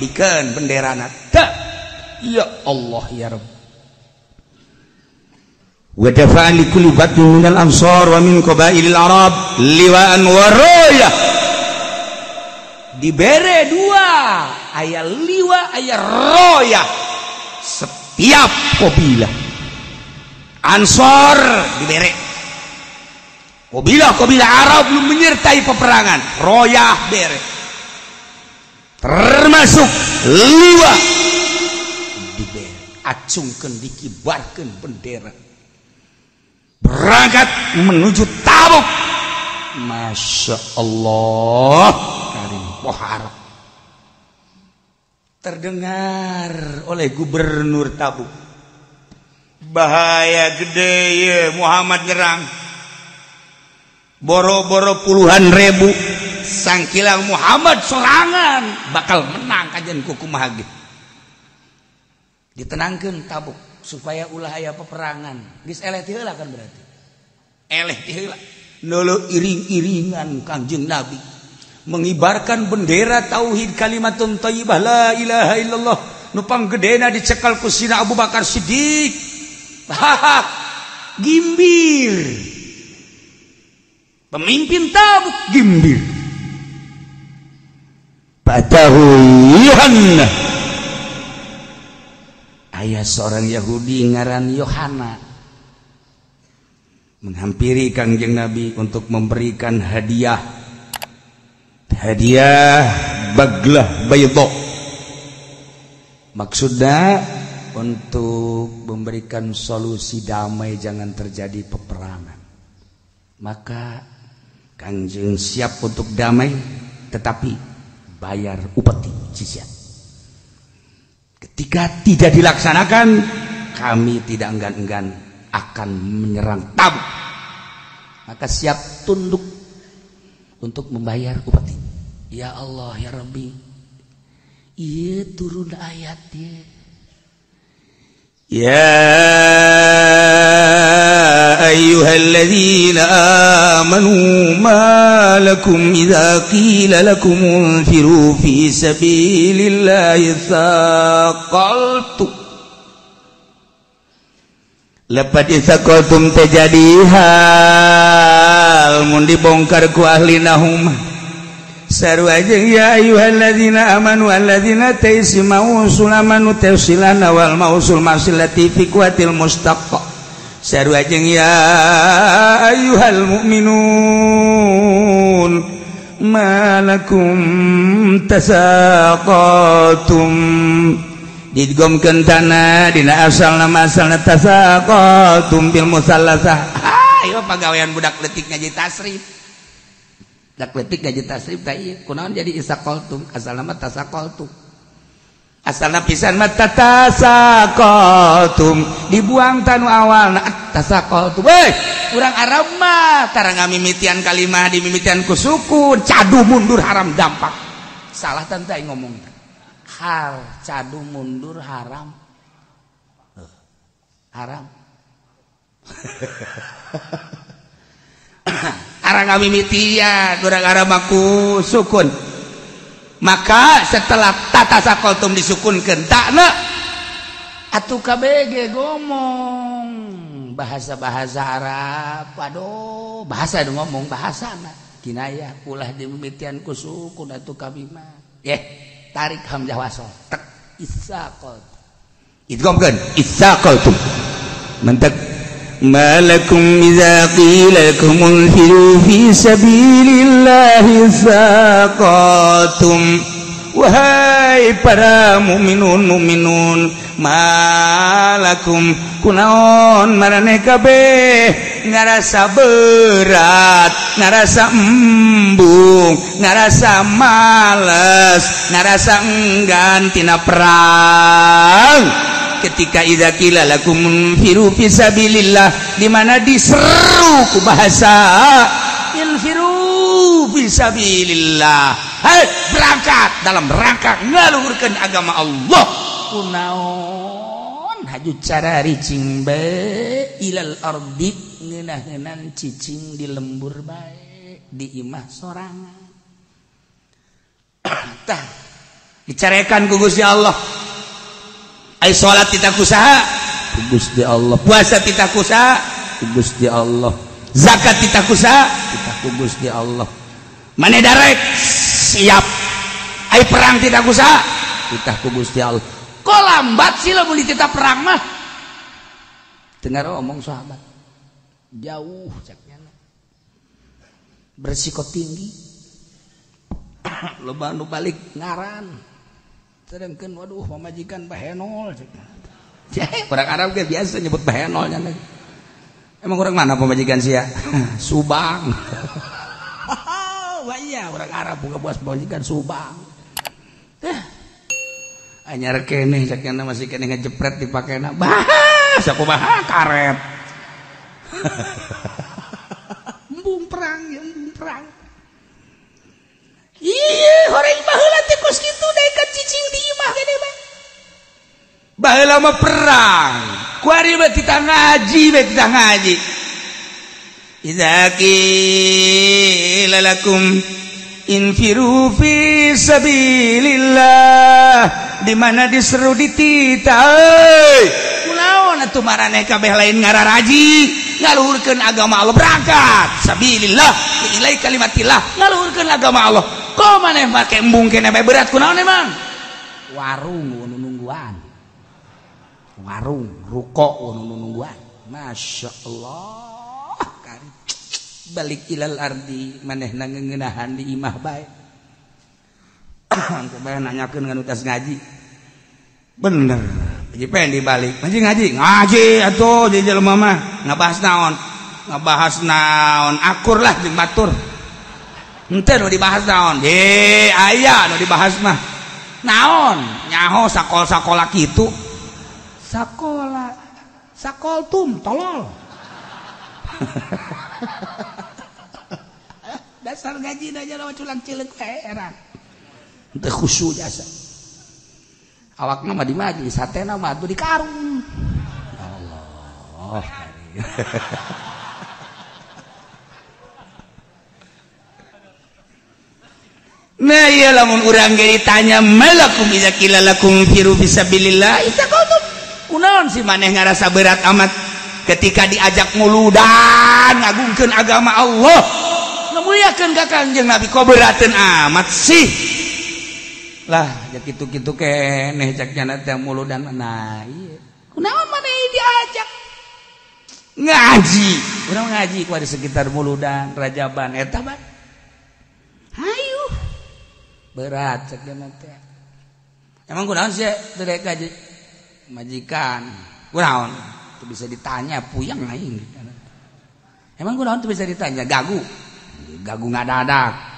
Bikin bendera tak, ya Allah ya Rabb. Wa dafa'a li kulli batnin minal ansar wa min qabailil arab liwa'an wa rayah. Dibere dua, aya liwa aya royah. Setiap qabilah Ansor dibere, qabilah-qabilah Arab belum menyertai peperangan, royah bere, termasuk liwa dibere, acungkeun dikibarkeun bendera, berangkat menuju Tabuk. Masya Allah, karim pohara terdengar oleh gubernur Tabuk. Bahaya gede ye, Muhammad nyerang boro-boro puluhan ribu, sangkilang Muhammad sorangan bakal menang kajian kuku mahage. Ditenangkan Tabuk supaya ulah aya peperangan. Geus eleh ti heula kan berarti. Eleh ti heula. Nolo iring-iringan Kangjeng Nabi mengibarkan bendera tauhid kalimatun thayyibah la ilaha illallah. Nu panggedena dicekal ku Sina Abu Bakar Siddiq. Haha, gimbir. Pemimpin Tabuk gimbir. Badahu Yohana. Ayah seorang Yahudi ngaran Yohana menghampiri Kangjeng Nabi untuk memberikan hadiah. Hadiah baglah baydo. Maksudnya untuk memberikan solusi damai jangan terjadi peperangan. Maka Kangjeng siap untuk damai tetapi bayar upeti jizyah. Ketika tidak dilaksanakan, kami tidak enggan-enggan akan menyerang Tabuk. Maka siap tunduk untuk membayar upeti. Ya Allah ya Rabbi, iya turun ayat dia. Ya ayyuhalladzina amanu ma lakum idza qila lakum unfiru fi sabilillahi thaqaltum. Lepat isaqaltum terjadi hal mun dibongkar ku ahli nahum. Sarua jeung ya ayyuhalladzina amanu alladzina taismau sulamanu tafsilana wal mausul masilati fi quwatil mustaq. Sarua jeung ya ayyuhal mu'minun ma lakum tasaqatum. Didgomkeun tanah dina asalna masalna tasaqatum bil musallasah. Ayo pagawean budak leutik ngaji tasrif. Budak leutik ngaji tasrif tah ieu kunaon jadi isaqaltum asalna mah tasaqaltum. Asalna pisan mah tatasaqaltum dibuang tanu awalna tasaqaltum. Weh, urang Arab mah tara ngamimitian kalimah dimimitian ku sukun, cadu mundur haram dampak. Salah tante aing ngomong. Har cadu mundur haram. Haram. Arang ngamimitian urang Arab mah ku sukun. Maka setelah tata sakoltum disukunkeun takna atuh KBG ngomong bahasa-bahasa Arab, aduh bahasa nu ngomong bahasana kinayah ulah dimimitian ku sukun atuh kami mah. Yeh, tarik hamzah wasol. Tek isaqal. Idghamkeun isaqaltum. Mentek malakum idza qila lakum unfiru fi sabilillahi saqatum. Wahai para mukminun mukminun, malakum kunaon maraneh kabeh ngarasa berat, ngarasa embung, ngarasa males, ngarasa enggan tina perang. Ketika idza qila lakum unfiru fi sabilillah, di mana diseru ku bahasa infiru fi sabilillah, hai berangkat dalam rangka ngaluhurkeun agama Allah. Kunaon haju cara ricing bae ilal ardi ngeunah-ngeunan cicing di lembur bae di imah sorangan. Tah dicarekan ku Gusti Allah. Ai salat titah ku saha? Ku Gusti Allah. Puasa titah ku saha? Ku Gusti Allah. Zakat titah ku saha? Titah ku Gusti Allah. Mane darek siap. Ai perang titah ku saha? Titah ku Gusti Allah. Kok lambat sih lamun dititah perang mah? Dengar omong sahabat. Jauh caknya. Beresiko tinggi. Loba nu balik ngaran. Sedangkan waduh pamajikan bahenol. Orang Arab ge biasa nyebut bahenol nya. Emang orang mana pamajikan sia? Subang. Wah iya orang Arab buka buas pamajikan Subang. Anyar keneh sakena masih keneh ngejepret dipakena. Bah, sakumaha karet. Embung perang ya, embung perang. Iya, horeng baheula teh kos kitu daekan cicing di imah gede mah. Baheula mah perang. Kuari mah titah ngaji, bae titah ngaji. Idza qila lakum infiru fi sabilillah, di mana diseru dititah. Euy, kunaon atuh maraneh kabeh lain ngararaji, ngaluhurkeun agama Allah berangkat. Sabilillah, ilai kalimatillah, ngaluhurkeun agama Allah. Kok maneh make embung keneh bae berat kunaon emang? Warung nu nungguan. Warung ruko nu nungguan. Masya Allah. Balik ilal ardi manehna ngeunahan di imah bae. Engke bae nanyakeun ka nu tas ngaji. Bener. Haji Pendi balik. Ngaji ngaji. Ngaji atuh di jelema mah. Ngabahas naon? Ngabahas naon? Akur lah jeung batur. Henteu nu dibahas naon? He, aya nu dibahas mah. Naon? Nyaho sakol-sakola kitu. Sakola. Sakoltum tolol. Dasar gaji aja lawan culang cileuk heran. Teu khusyuk jasa. Awakna mah di majlis, hatena mah atuh di karung. Ya Allah. Nah iya lamun urang ge ditanya malakum idza qila lakum firu fisabilillah isaqatum. Kunaon si maneh ngarasa berat amat ketika diajak muludan ngagungkeun agama Allah, ngamuliakeun ka Kangjeng Nabi kok berateun amat sih. Lah ja kitu-kitu keneh cak nyana teh muludan. Nah ieu kunaon maneh diajak ngaji, urang ngaji ku di sekitar muludan Rajaban eta mah. Hayu berat cak nyana teh. Emang kunaon sih teu daek ngaji? Majikan kunaon teu bisa ditanya puyeng aing. Emang kunaon teu bisa ditanya gagu. Gagu ngadadak.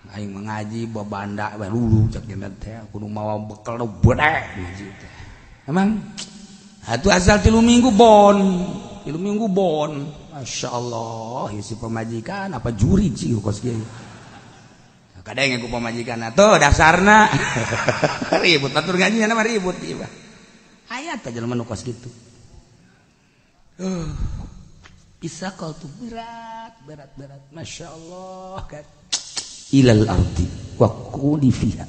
Aing mengaji babanda bae lulu cak nyana teh kudu mawa bekel nu bedek ngaji teh. Emang atuh asal 3 minggu bon, 3 minggu bon. Masya Allah, si pemajikan apa juri sih kos kieu. Kadang ku pemajikan atuh dasarna ribut batur ngaji mah ribut ieu mah. Aya teh jelema nu kos kitu. Bisa kau tuh berat berat berat. Masya Allah kan. Ilal ardi. Wa qudi fiha.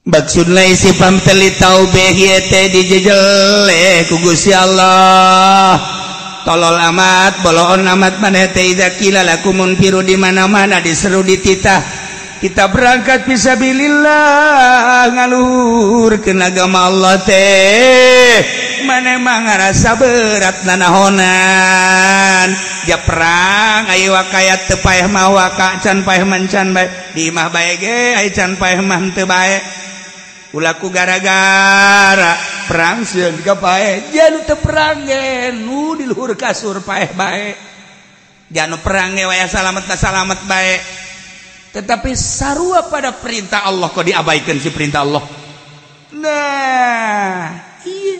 Maksudna isi pamteli taubeh ieu teh dijejele ku Gusti Allah. Tolol amat, boloon amat maneh teh idza qila lakum munfiru di mana-mana diseru dititah. Kita berangkat fisabilillah ngaluhurkeun agama Allah teh. Maneh mah ngarasa berat nanahonan. Ja perang ayo wakayat teu paeh mah waka can paeh man can bae. Di imah bae ge aya can paeh mah teu bae. Ulaku gara-gara perang sieun ka paeh ja nu teu perang ge nu di luhur kasur paeh bae. Ja nu perang ge waya salamet salamet bae. Tetapi sarua pada perintah Allah kok diabaikan si perintah Allah. Nah, iya.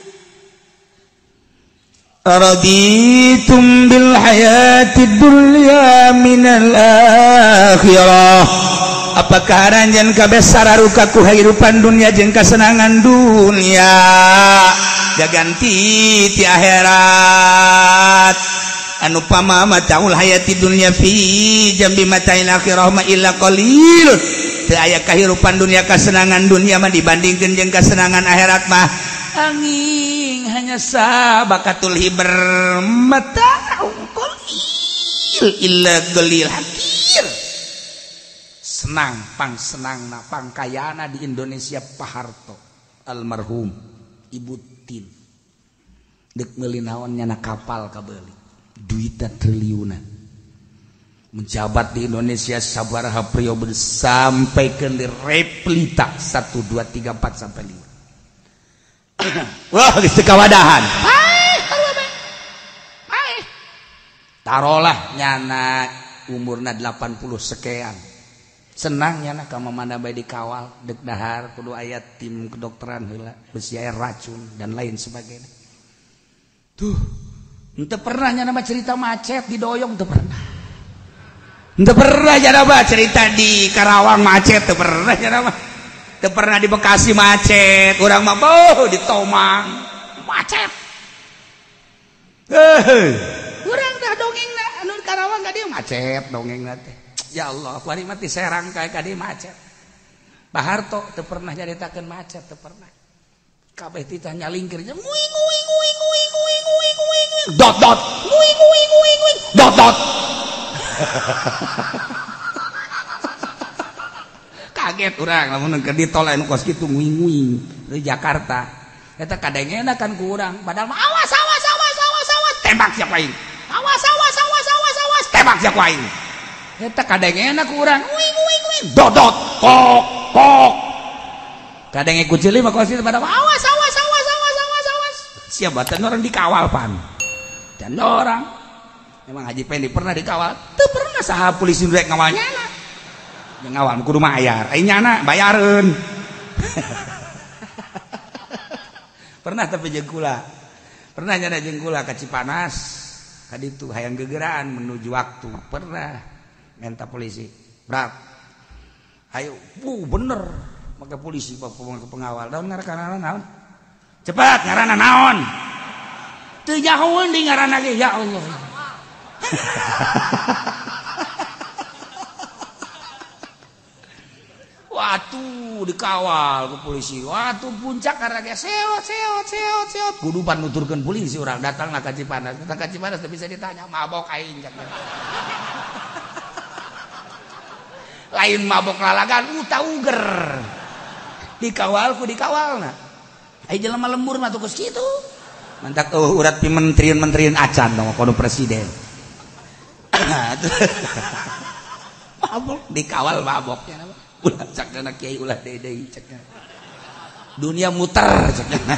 Raditum bil hayatid dunya minal akhirah. Apakah aranjeun kabeh sararuka ku kehidupan dunia jeung kasenangan dunia jaganti ti akhirat. Anu pama mataul hayati dunya fi jambi matail akhirah ma illa qalil. Teu aya kahirupan dunia kasenangan dunia mah dibandingkeun jeung kasenangan akhirat mah angin hanya sabakatul hiber mataul qalil illa qalil hakir. Senang pang senangna pang kayana di Indonesia Pak Harto almarhum Ibu Tin deuk meuli naon nyana kapal kabeuli duitan triliunan menjabat di Indonesia sabaraha periode sampai ke replita 1 2 3 4 sampai 5. Wah geus teu kawadahan. Paeh tarolah nyana umurna 80 sekian senang nyana ka mamana bae dikawal deuk dahar kudu aya tim kedokteran heula besi air racun dan lain sebagainya. Tuh henteu pernah nyana mah cerita macet di Doyong teu pernah. Henteu pernah nyana mah cerita di Karawang macet teu pernah nyana mah. Teu pernah di Bekasi macet, urang mah beuh di Tomang macet. Urang dah dongengna anu di Karawang ka dieu macet dongengna teh. Ya Allah, kuari mah ti Serang ka dieu macet. Pak Harto teu pernah nyaritakeun macet teu pernah. Kabeh titah nyalingkir nguing nguing nguing nguing nguing nguing nguing dot dot nguing nguing nguing nguing dot dot. Kaget urang lamun keur di tol anu kos kitu nguing nguing di Jakarta. Eta kadengena kan ku urang padahal mah awas awas awas awas awas tembak siapa aing. Awas awas awas awas awas tembak siapa aing. Eta kadengena ku urang nguing nguing nguing dot dot kok kok. Kadang ikut cili mah kos kitu padahal awas awas awas awas awas awas. Siapa tan orang dikawal pan. Dan orang memang Haji Pendi pernah dikawal, teu pernah saha polisi rek ngawal nyana. Yang ngawal kudu mayar, ai nyana bayareun. Pernah tapi jeung kula. Pernah nyana jeung kula ka Cipanas, ka ditu hayang gegeraan menuju waktu. Pernah minta polisi, berat. Ayo, bu bener make polisi ke pengawal. Naon ngaranna naon? Cepat ngaranna naon? Teu nyahoeun di ngaranna ge ya Allah. Watuh dikawal ke polisi. Watuh puncak karena ge seot seot seot seot. Kudu pan nuturkeun polisi urang datang ka Cipanas. Datang ka Cipanas teu bisa ditanya mabok aing. Lain mabok lalagan uta uger. Dikawal ku dikawalna. Ai jelema lembur mah tuh kitu. Mantak urat pi menterian-menterian acan dong kono presiden. Mabok dikawal maboknya nama. Ulah cakna kiai ulah deui cakna. Dunia muter cakna.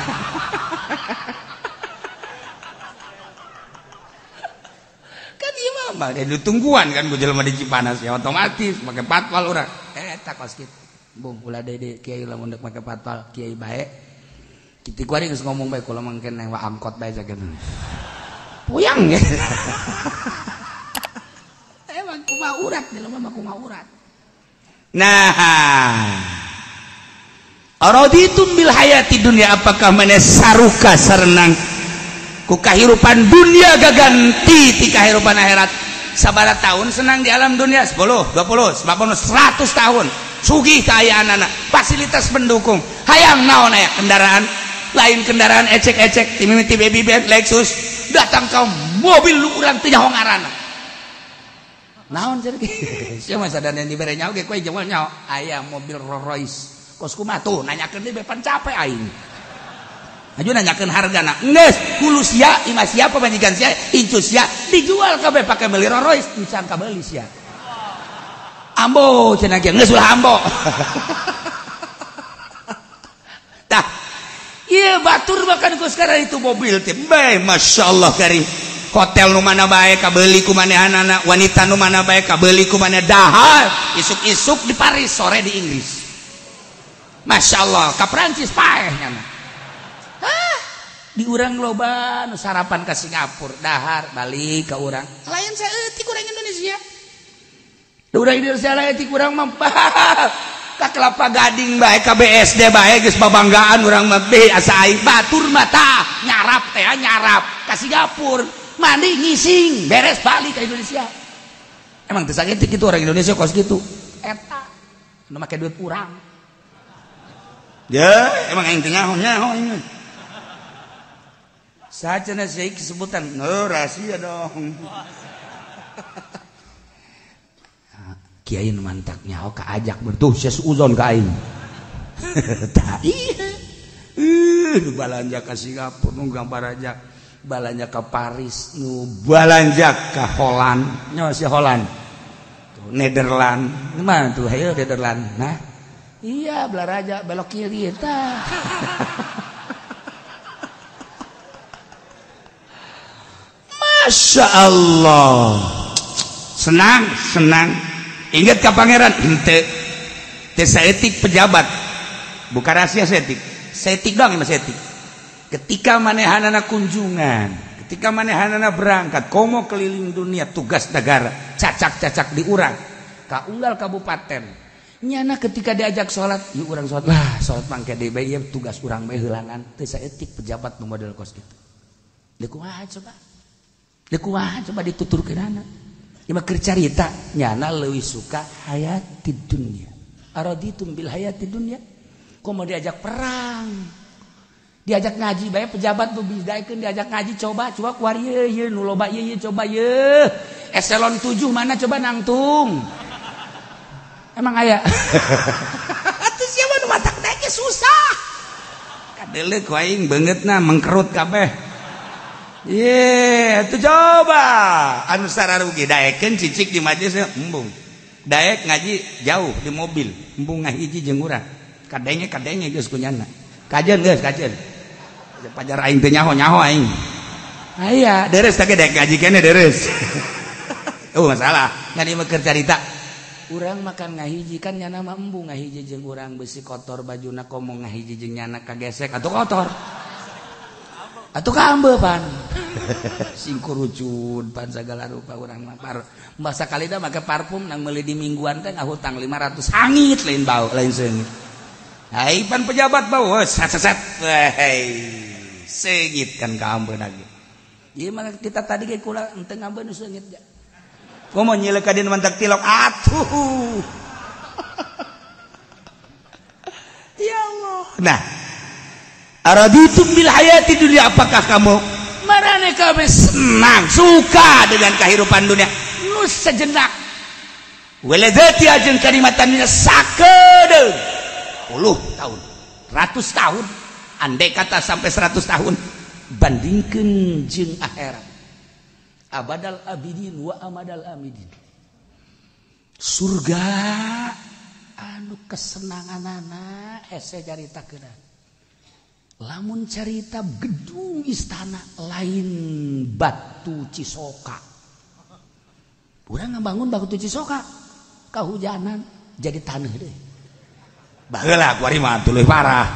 Kan ieu mah ditungguan kan ku jelema di Cipanas ya otomatis make patwal urang. Eta kos kitu. Bung ulah deui kiai lamun deuk make patwal kiai bae. Kitu kuari geus ngomong bae kula mangken nyewa angkot bae sakitu. Puyang ya. Emang kumaha urat jelema mah kumaha urat. Nah, araditum bil hayati dunya apakah maneh saruka sarenang ku kahirupan dunia gaganti ti kahirupan akhirat. Sabaraha tahun senang di alam dunia? 10, 20, 50, 100 tahun. Sugih kaayaanana, fasilitas pendukung. Hayang naon aya kendaraan, lain kendaraan ecek-ecek, timimiti baby band Lexus, datang ka mobil lu urang teu nyaho ngaranna. Naon cenah kieu? Sia mah sadana dibere nyaho ge kowe jeung nyaho. Aya mobil Rolls Royce. Kos kumaha tuh nanyakeun deui pan capek aing. Aju nanyakeun hargana. Geus, hulu sia, imah sia, pamajikan sia, incu sia, dijual kabeh pake meuli Rolls Royce, encan kabeuli sia. Ambo cenah ge geus ulah ambo. Tah, ieu batur makan ku sekarang itu mobil teh. Bae masyaallah kari. Hotel nu mana bae kabeuli ku manehanana, wanita nu mana bae kabeuli ku maneh dahar, isuk-isuk di Paris, sore di Inggris. Masya Allah, ka Prancis paeh nyana. Hah, di urang loba nu sarapan ka Singapura, dahar balik ka urang. Lain saeutik urang Indonesia. Da urang Indonesia lain urang mah ka Kelapa Gading bae ka BSD bae geus babanggaan urang mah be asa aing batur mah tah nyarap teh nyarap ka Singapura, mandi ngising, beres balik ka Indonesia. Emang teu saeutik kitu orang Indonesia kos kitu. Eta nu make duit urang. Ya, emang aing teh nyaho-nyaho ini. Sacenah sih sebutan, no rahasia dong. Kiai nu mantak nyaho kaajak bertuh sia suuzon ka aing. Tah iya. Nu balanja ka Singapura, nu gambar aja balanja ka Paris, nu balanja ka Holland, nyaho si Holland. Tuh Nederland, mana tuh hayo Nederland. Nah, iya belaraja belok kiri tah. Masya Allah. Senang, senang. Ingat ka pangeran henteu. Teu saeutik pejabat. Bukan rahasia saeutik. Saeutik doang mah saeutik. Ketika manehanana kunjungan, ketika manehanana berangkat komo keliling dunia tugas negara, cacak-cacak di urang, ka unggal kabupaten. Nyana ketika diajak sholat, yuk urang sholat, wah sholat mangke deui bae ieu tugas urang bae heulangan. Teu saeutik pejabat nu model kos kitu. Deui kumaha coba? Deui kumaha coba dituturkeunana? Ieu mah keur carita, nyana leuwih suka hayatid dunya. Araditum bil hayatid dunya? Komo diajak perang. Diajak ngaji bae pejabat nu bidaekeun diajak ngaji coba coba kuari ieu ieu nu loba ieu ieu coba ieu. Eselon 7 mana coba nangtung. Emang aya. Atuh siapa nu matak daek susah. Kadeuleu ku aing beungeutna mengkerut kabeh. Ye, atuh coba anu sararugi daekeun cicik di majelis embung. Daek ngaji jauh di mobil, embung ngahiji jeung urang. Kadenge-kadenge geus kunyana. Kajeun geus kajeun. Pajar aing teu nyaho-nyaho aing. Aya, deres teh daek ngaji keneh deres. Oh masalah, ngan ieu mah keur carita. Urang makan ngahiji kan nyana mah embung ngahiji jeung urang besi kotor bajuna komo ngahiji jeung nyana kagesek atuh kotor. Atuh kaambe pan. Singkurucun pan sagala rupa urang mah par. Masa kalida make parfum nang meuli di mingguan teh ngahutang 500 hangit lain bau lain seungit. Hai pan pejabat bau set set set. Hei seungit kan kaambe lagi. Ieu mah kita tadi ge kula henteu ngambe nu seungit ja. Komo nyilek ka dina mantak tilok atuh. Ya Allah. Nah, araditum bil hayati dunia, apakah kamu marane kabeh senang suka dengan kehidupan dunia nu sejenak waladzati ajeng kalimatan dunia sakedeung puluh tahun, ratus tahun, andai kata sampai 100 tahun bandingkeun jeung akhirat. Abadal abidin wa amadal amidin. Surga anu kesenanganana hese caritakeun. Lamun carita gedung istana lain batu Cisoka. Urang ngabangun batu Cisoka kahujanan jadi taneuh deui. Baheula kuari mah tuluy parah.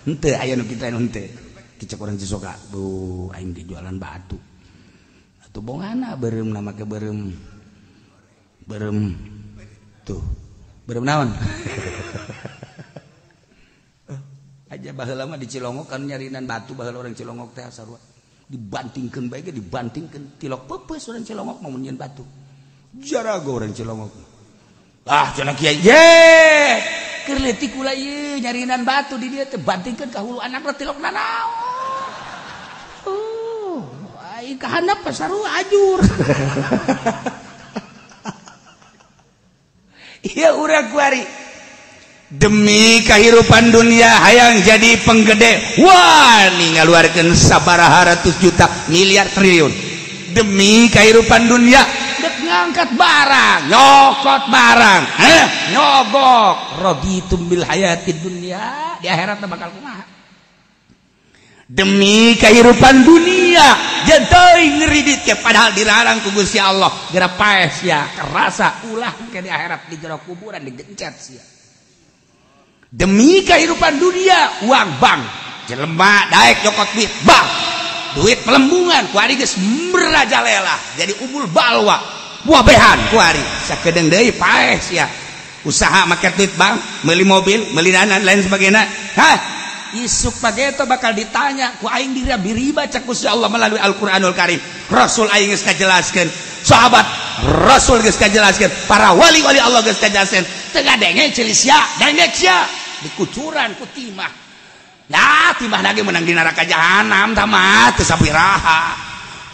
Henteu aya nu kitu anu henteu. Kicek urang Cisoka, bu aing dijualan batu. Atuh bongana beureum na make beureum. Beureum tuh. Beureum naon? Aja baheula mah di Cilongok kan nyarinan batu baheula orang Cilongok teh sarua. Dibantingkeun bae ge dibantingkeun tilok peupeus urang Cilongok mah mun nyieun batu. Jarago urang Cilongok. Ah cenah kiai ye keur leutik kula ieu nyarinan batu di dieu teh bantingkeun ka hulu anakna tilok nanaon. Aing ka handap pasarua ajur. Iya urang kuari demi kehidupan dunia hayang jadi penggede wah nih ngaluarkeun sabaraha ratus juta miliar triliun demi kehidupan dunia dek ngangkat barang nyokot barang nyogok raditum bil hayatid dunia di akhirat bakal kumaha demi kehidupan dunia jenteuing ngeridit ke padahal dilarang ku Gusti Allah geura paeh sia kerasa ulah ke di akhirat di jero kuburan digencet sia. Demi kehidupan dunia uang bank jelema daek nyokot duit bank duit pelembungan kuari geus merajalela jadi umul balwa buah behan kuari sakedeung deui paeh sia usaha make duit bank meuli mobil meuli danan lain sebagainya. Hah isuk pageto bakal ditanya ku aing diriba cek Gusti Allah melalui Al-Qur'anul Karim. Rasul aing geus kajelaskeun, sahabat Rasul geus kajelaskeun, para wali-wali Allah geus kajelaskeun. Teu ngadenge ceuli sia, denge sia dikucuran ku timah. Nah, timah lagi menang di neraka jahanam tah mah teu sabiraha.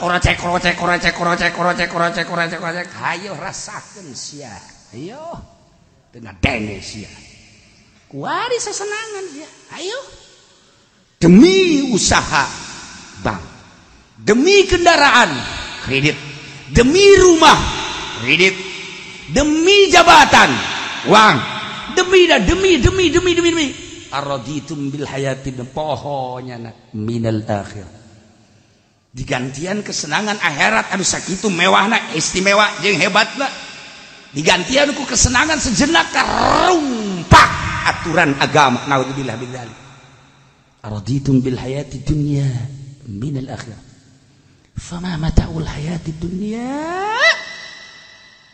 Korocek korocek korocek korocek korocek korocek korocek korocek. Hayo rasakeun sia. Hayo. Teu ngadenge sia. Kuari sesenangan sia. Hayo. Demi usaha bank, demi kendaraan kredit, demi rumah kredit, demi jabatan uang, demi dan demi demi demi demi demi araditum bil hayati pohonya minal akhir digantian kesenangan akhirat anu sakitu mewahna istimewa jeung hebatna digantian ku kesenangan sejenak karumpak aturan agama naudzubillah min dzalik. Araditum bil hayati dunya minal akhirah fama mata'ul hayati dunya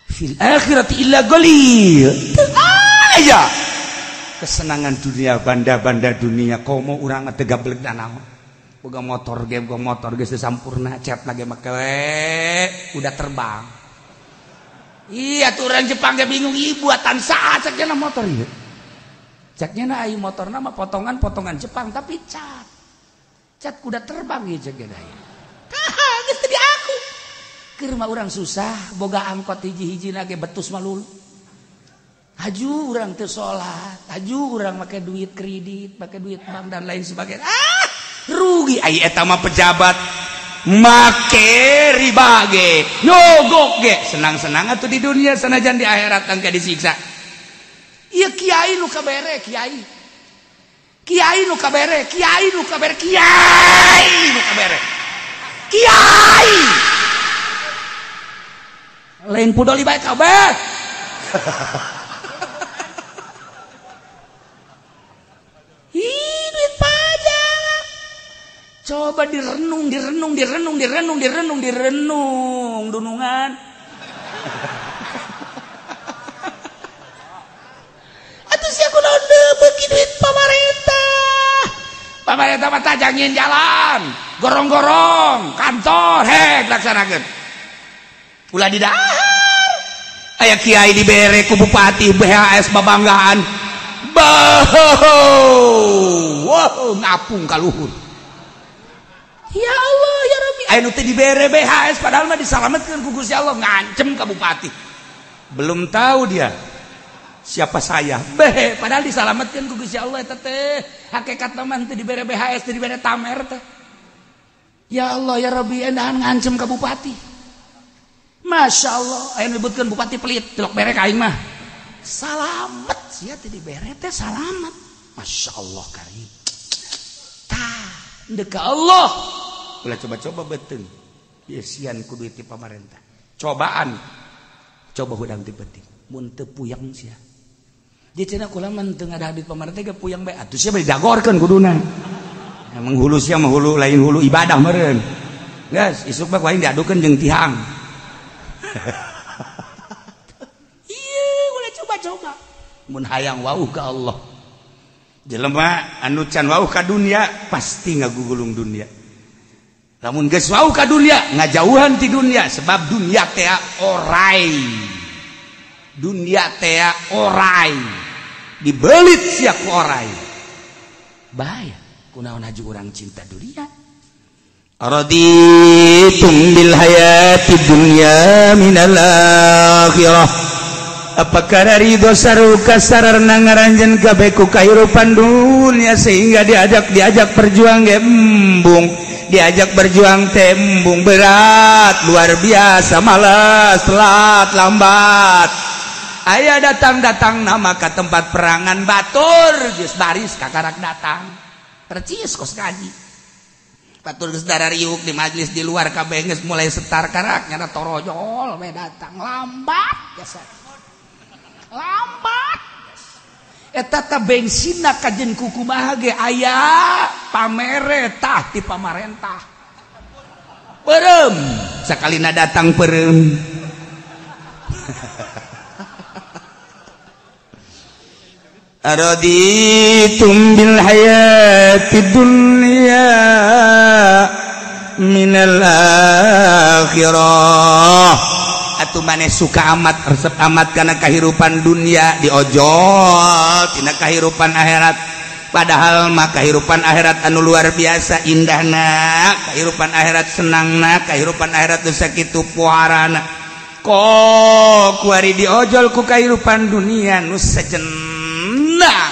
fil akhirati illa qalil. Aya kesenangan dunia banda-banda dunia komo urang mah teu gablek naon boga motor ge boga motor geus teu sampurna cat lagi make udah terbang. Iya tuh orang Jepang ge bingung ieu buatan saha cek motor ieu. Ceknya na ayu motor nama potongan-potongan Jepang tapi cat cat kuda terbang ya ceknya na tah geus teu diaku keur mah urang susah boga angkot hiji-hiji lagi betus malulu haju urang teu salat haju urang make duit kredit make duit bank dan lain sebagainya ah rugi ai eta mah pejabat make riba ge nyogok ge senang-senang atuh di dunia sanajan di akhirat engke disiksa. Iya kiai nu kabere kiai kiai nu kabere kiai nu kabere kiai nu kabere kiai lain pudoli bae kabeh. Ih duit pajak coba direnung direnung direnung direnung direnung direnung dunungan. Beuki duit pemerintah pemerintah mah tajangin jalan gorong-gorong kantor hek laksanakeun ulah didahar aya kiai dibere ku bupati BHS babanggaan wow ngapung ka luhur ya Allah ya Rabbi aya nu teu dibere BHS padahal mah disalametkeun ku Gusti Allah ngancem ka bupati belum tahu dia siapa saya beh padahal disalametkeun ku Gusti Allah eta teh hakikat mah teu dibere BHS teu dibere tamer teh ya Allah ya Rabbi endahan ngancem ka bupati Masya Allah aya nyebutkeun bupati pelit tilok bere ka aing mah salamet sia teu dibere teh salamet Masya Allah karim tah ndek ka Allah ulah coba-coba beuteung diesian ku duit ti pamarentah cobaan coba hudang ti penting mun teu puyeng sia. Jadi cenah kula mah teu ngadah duit pamarentah ge puyeng bae atuh sia bade dagorkeun kuduna. Emang hulu sia mah hulu lain hulu ibadah meureun. Geus isuk mah ku aing diadukeun jeung tihang. Ieu ulah coba-coba. Mun hayang wauh ka Allah. Jelema anu can wauh ka dunia pasti ngagugulung dunia. Lamun geus wau ka dunia ngajauhan ti dunia sebab dunia teh orai. Dunia teh orai. Dibelit sia ku orai. Bahaya kunaon haju urang cinta dunia. Raditum bil hayati dunya minal akhirah. Apakah ridho saruka sararna ngaranjeun kabeh ku kahirupan dunia sehingga diajak berjuang ge embung, diajak berjuang teh embung berat luar biasa, malas, telat, lambat. Aya datang-datang nama ka tempat perangan batur geus baris kakarak datang. Percis kos kaji. Batur geus darariuk di majlis di luar kabeh geus mulai setar karak nyana torojol we datang lambat biasa. Lambat. Eta ta bensinna kajen kukumaha ge aya pameretah ti pamarentah. Peureum sakalina datang peureum. Araditum bil hayati dunya minal akhirah. Atuh maneh suka amat resep amat kana kahirupan dunia diojol tina kahirupan akhirat. Padahal mah kahirupan akhirat anu luar biasa indahna, kahirupan akhirat senangna, kahirupan akhirat nu sakitu puarana. Kok kuari diojol ku kahirupan dunia nu sejenak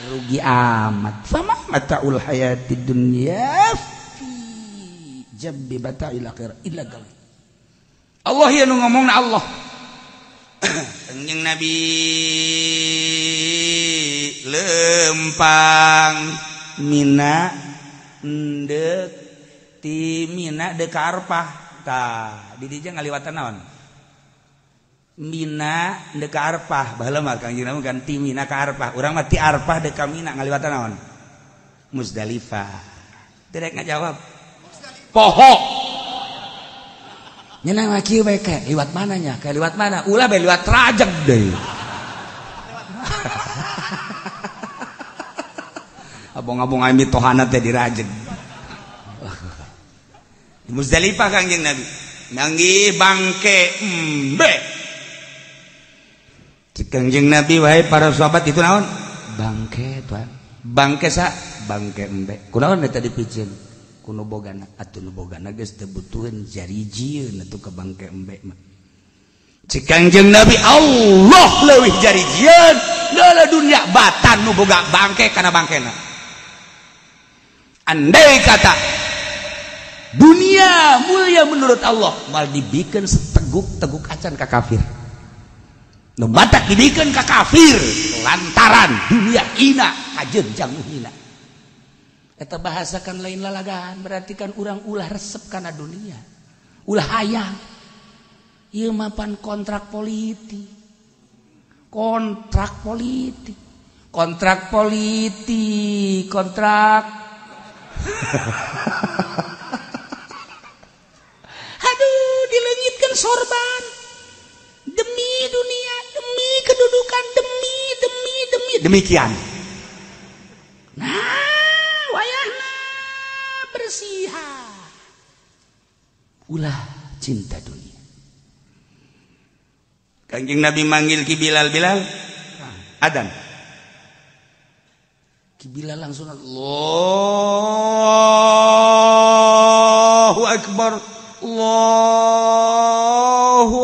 rugi amat. Fama mataul hayati dunya fi jabbi bata'il akhirah illa qalil. Allah ya nu ngomongna Allah. Kanjeng Nabi lempang Mina ndek ti Mina deuk ka Arfah. Tah di dieu ngaliwatan naon? Mina ndek ka Arfah. Baheula mah Kanjeng Nabi kan ti Mina ka Arfah. Urang mah ti Arfah deuk ka Mina ngaliwatan naon? Muzdalifah. Teu rek ngajawab. Poho. Nyenang laki we kayak liwat mananya, kayak liwat mana? Ulah be liwat Rajeg deui. Abong-abong aya mitohana teh di Rajeg. Di Muzdalifah Kangjeng Nabi. Manggih bangke embe. Cek Kangjeng Nabi wahai para sahabat itu naon? Bangke tuan. Bangke sa? Bangke embe. Kunaon eta dipicieun? Kuno bogana atuh nu bogana geus teu butuheun jarijieun atuh ka bangke embe mah. Cek Kangjeng Nabi Allah leuwih jarijieun leula dunia batan nu boga bangke kana bangkena. Andai kata dunia mulia menurut Allah mal dibikeun seteguk-teguk acan ka kafir. Nu batak dibikeun ka kafir lantaran dunia ina kajeun jang nu hina. Eta bahasakan lain lalagaan berarti kan urang ulah resep kana dunia. Ulah hayang. Ieu mah pan kontrak politik. Kontrak politik. Kontrak politik, kontrak. Aduh, dileungitkeun sorban. Demi dunia, demi kedudukan, demi demi demi demikian. Nah, ulah cinta dunia. Kanjeng Nabi manggil Ki Bilal, Bilal adan. Ki Bilal langsung Allahu Akbar, Allahu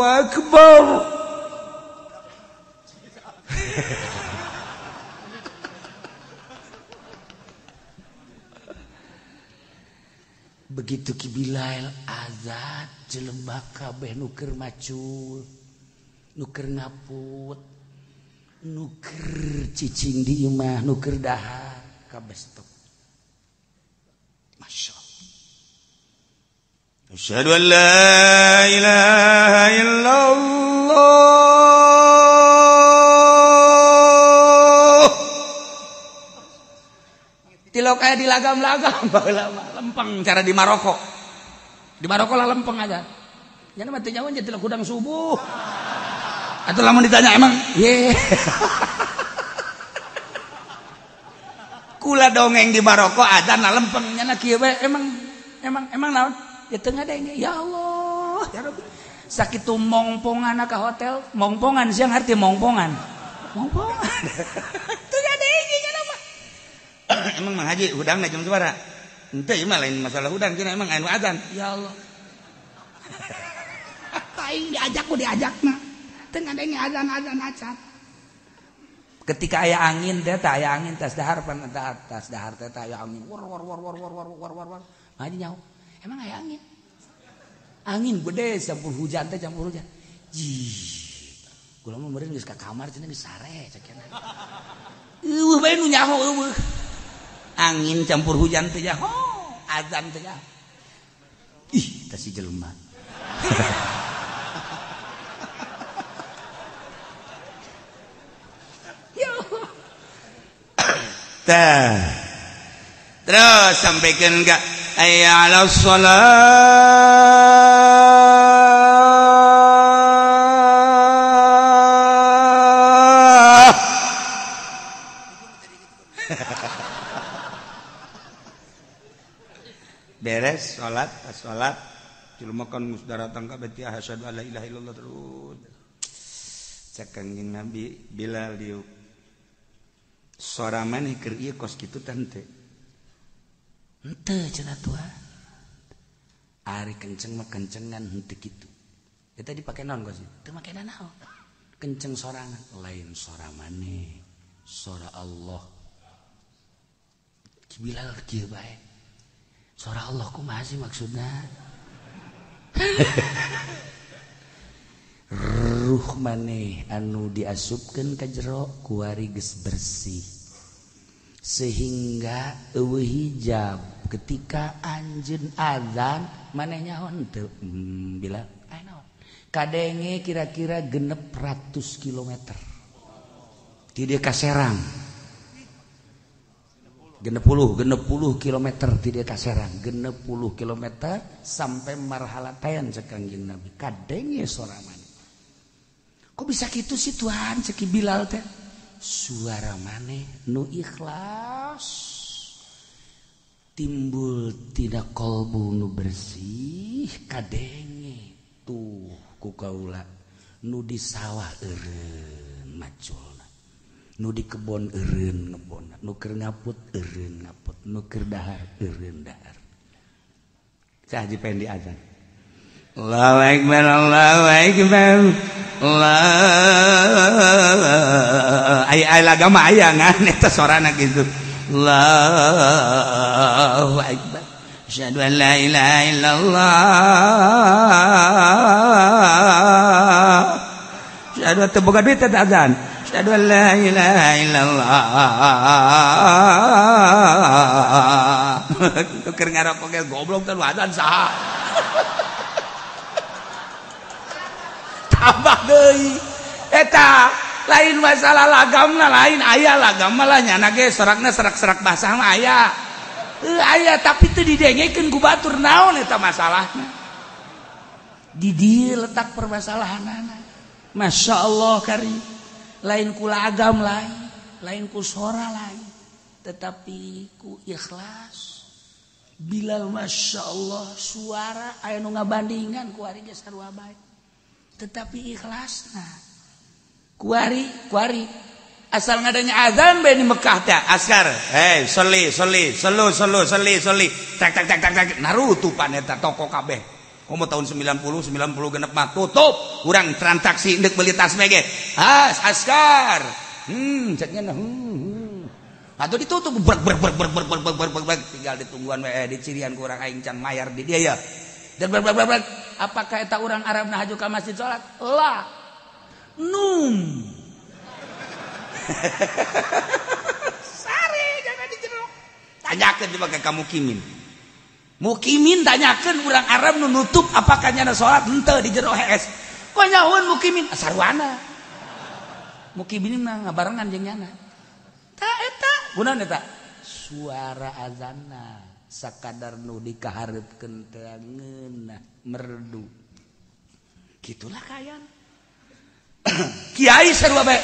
Akbar. Begitu Ki Bilal azan jelema kabeh nu keur macul, nu keur ngaput, nu keur cicing di imah, nu keur dahar, kabeh stop. Masya Allah. Asyhadu an la ilaha illallah. Tilok aya di lagam-lagam baheula mah lempeng cara di Maroko. Di Maroko lah lempeng aja. Nya mah teu nyaho nya tilok hudang subuh. Atau lamun ditanya emang ye. Kula dongeng di Maroko adzan lempeng nya kieu we emang Emang emang naon? Ya teu ngadenge. Ya Allah, ya Rabbi. Sakitu mongpongan ka hotel, mongpongan siang arti mongpongan. Mongpongan. Teu ngadenge nya mah. Emang Mang Haji hudangna jam sabaraha? Henteu ieu mah lain masalah hudang cenah emang anu azan. Ya Allah. Aing diajak ku diajakna. Teu ngadenge azan-azan acan. Ketika aya angin teh tah aya angin tas dahar pan tas dahar teh tah aya angin war war war war war war war war war. Haji nyaho. Emang aya angin? Angin gede campur hujan teh campur hujan. Jih. Kula mah meureun geus ka kamar cenah geus sare cek cenah. Eueuh bae nu nyaho eueuh. Angin campur hujan teh nyaho, azan teh nyaho. Ih, tah si jelema. Ya Allah. Tah. Terus sampaikan enggak hayya 'alas shalah. Beres salat, pas salat jelema kan geus daratang ka beti asyhadu alla ilaha illallah terus. Cek Kangjeng Nabi Bilal diuk. Sora maneh keur ieu kos kitu teh henteu. Henteu cenah tua. Ari kenceng mah kencengan henteu kitu. Eta dipake naon kos? Teu make naon. Kenceng sorangan, lain sora maneh, sora Allah. Ki Bilal kieu bae. Sora Allah kumaha sih maksudna? Ruh maneh anu diasupkeun ka jero kuari geus bersih. Sehingga eueuh hijab ketika anjeun azan maneh nyaho henteu Bilal aya naon? Kadenge kira-kira 600 kilometer. Ti dieu ka Serang. 60 kilometer ti dieu ka Serang, 60 kilometer sampai marhalatayan cek Kangjeng Nabi. Kadenge sora maneh. Kok bisa kitu sih Tuhan cek Bilal teh? Suara maneh nu ikhlas timbul tina kolbu nu bersih kadenge tuh ku kaula nu di sawah eureun maculna, nu di kebon eureun ngebonna, nu keur ngaput eureun ngaput, nu keur dahar eureun dahar. Cah Haji Pendi azan. Allahu akbar, Allahu akbar. Allah aya lagama aya ngan eta sorana kitu. Allahu akbar. Asyhadu an la ilaha illallah. Asyhadu teu boga duit eta azan. Asyhadu an la ilaha illallah. Keur ngarokok ge goblok teh azan saha. Tambah deui eta lain masalah lagamna, lain aya lagam mah lah nyana ge sorakna serak-serak basah mah aya. Aya tapi teu didengekeun ku batur naon eta masalahna. Di dieu letak permasalahanana. Masya Allah kari lain ku lagam lain, lain ku sora lain, tetapi ku ikhlas. Bilal Masya Allah suara aya nu ngabandingan ku ari ge sarua bae. Tetapi ikhlasna kuari kuari asal ngadanya azan bae di Mekah teh askar hey soli soli selu selu soli soli tak tak tak tak tak narutupan eta toko kabeh komo tahun 90 90 genep mah tutup urang transaksi deuk beli tas mege has askar ceknya atuh ditutup brek brek brek brek brek brek brek brek tinggal ditungguan we di cirian ku urang aing can mayar di dia ya. Dan brek brek brek apakah eta urang Arab nah haju ka masjid salat? La. Num. Sare jangan di jero. Tanyakeun coba ka mukimin. Mukimin tanyakeun urang Arab nu nutup apakah nyana salat henteu di jero hees. Kok nyahoeun mukimin? Sarwana. Mukimin mah ngabarengan jeung nyana. Ta eta kunaon eta? Suara azanna sakadar nu dikahareupkeun teh ngeunah merdu. Gitulah kayan. Kiai sarua bae.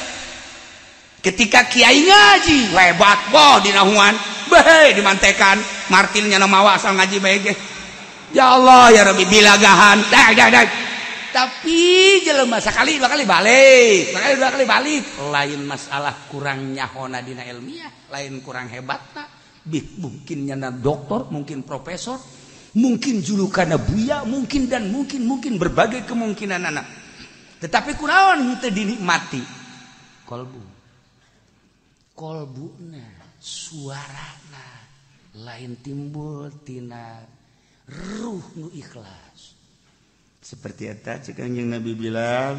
Ketika kiai ngaji lebat boh dinahuan, bae dimantekan, martil nyana mawa asal ngaji bae ge. Ya Allah ya Rabbi bilagahan dak dak dak. Tapi jelema sakali dua kali balik, sekali dua kali balik. Lain masalah kurang nyahona dina ilmiah, lain kurang hebatna. Mungkin nyana doktor, mungkin profesor, mungkin julukanna buya, mungkin dan mungkin mungkin berbagai kemungkinan anak. Tetapi kunaon henteu dinikmati? Kolbu. Kolbuna, suarana lain timbul tina ruh nu ikhlas. Seperti eta cek Kanjeng Nabi Bilal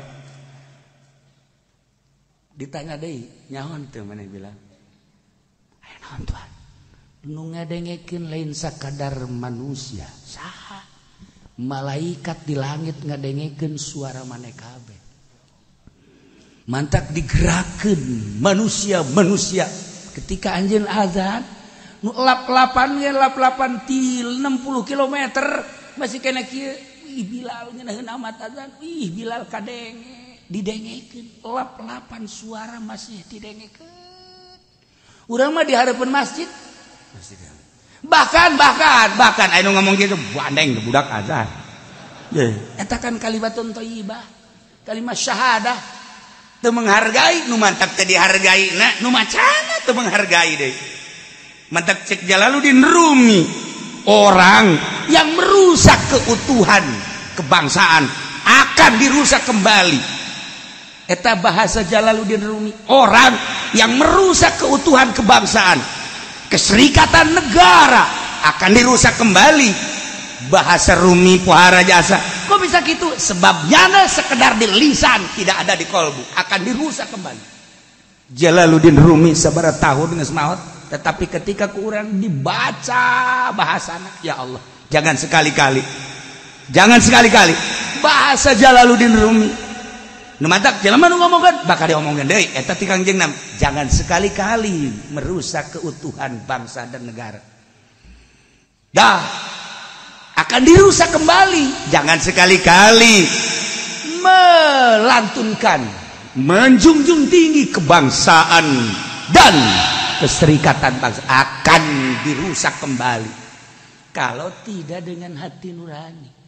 ditanya deui, nyaho teu maneh Bilal? Aya naon Tuhan? Nu ngadengekeun lain sakadar manusia, saha? Malaikat di langit ngadengekeun suara maneh kabeh. Mantak digerakkeun manusia-manusia ketika anjeun azan nu lap-lapan ge lap-lapan til 60 km masih kena kieu. Ih Bilal ngeunaheun amat azan, ih Bilal kadenge didengekeun lap-lapan suara masih didengekeun. Urang mah di hareupeun masjid. Masjid. Bahkan bahkan bahkan aya nu ngomong kitu bandeng budak azan. Ye, eta kan kalimatun thayyibah, kalimat syahadah. Teu menghargai nu mantak teu dihargai na nu macana teu menghargai deui. Mantak cek Jalaluddin Rumi, orang yang merusak keutuhan kebangsaan akan dirusak kembali. Eta bahasa Jalaluddin Rumi, orang yang merusak keutuhan kebangsaan, keserikatan negara akan dirusak kembali. Bahasa Rumi pohara jasa. Kok bisa gitu? Sebabnya sekedar di lisan, tidak ada di kolbu, akan dirusak kembali. Jalaluddin Rumi sabaraha tahun geus maot, tetapi ketika kurang dibaca bahasana, ya Allah, jangan sekali-kali. Jangan sekali-kali bahasa Jalaluddin Rumi. Nu matak jelema nu ngomongkeun bakal diomongkeun deui eta ti Kangjeng Nabi. Jangan sekali-kali merusak keutuhan bangsa dan negara. Dah akan dirusak kembali. Jangan sekali-kali melantunkan, menjunjung tinggi kebangsaan dan keserikatan bangsa, akan dirusak kembali kalau tidak dengan hati nurani.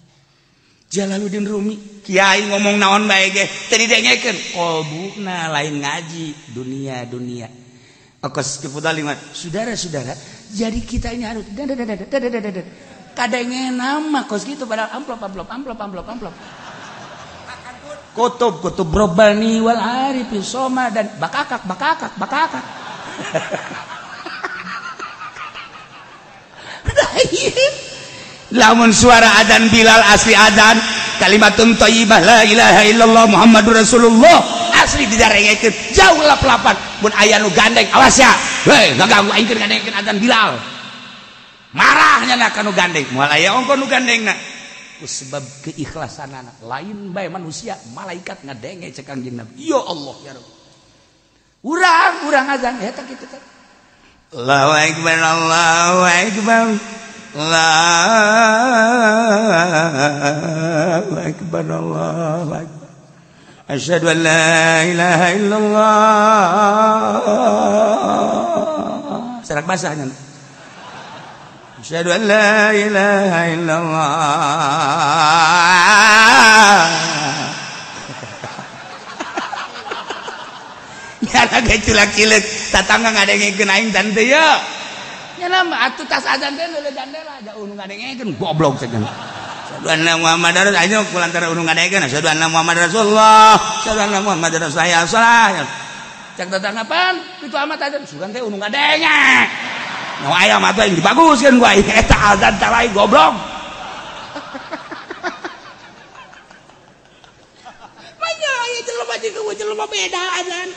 Jalaluddin Rumi kiai ngomong naon bae ge teu didengekeun, kolbuna lain ngaji dunia-dunia. Akos kifudalimat. Saudara-saudara, jadi kita ini harus kadenge nama kos gitu padahal amplop amplop amplop amplop amplop. Kutub kutub robbani wal arifin soma dan bakakak bakakak bakakak. Lamun suara adzan Bilal asli adzan kalimatun thayyibah la ilaha illallah Muhammadur Rasulullah asli didarengekeun jauh lap-lapan. Mun aya nu gandeng awas ya, hei ngaganggu aing keur ngadengekeun adzan Bilal, marahnya na kanu gandeng, moal aya ongko nu gandengna ku sebab keikhlasanana. Lain bae manusia, malaikat ngadenge cek Kangjeng Nabi. Ya Allah ya Rabb, urang azan eta kitu teh. Allahu akbar Allahu akbar Allahu akbar Allahu akbar asyhadu an la ilaha illallah. Serak basahnya. Asyhadu an la ilaha illallah. Ya lagi culak-cileuk tatangga ngadengekeun aing tante ya. Nya atuh tas azan teh leuleut jandela jauh nu ngadengekeun goblok cenah. Asyhadu anna Muhammadar ayo kulantara nu ngadengekeun asyhadu anna Muhammadar Rasulullah, asyhadu anna Muhammadar Rasulullah. Cek tatangga pan kitu amat azan sugan teh nu ngadenge. Nu aya mah teh dibaguskeun ku aing eta azan teh lain goblok. Manya aya jelema jeung jelema beda azan.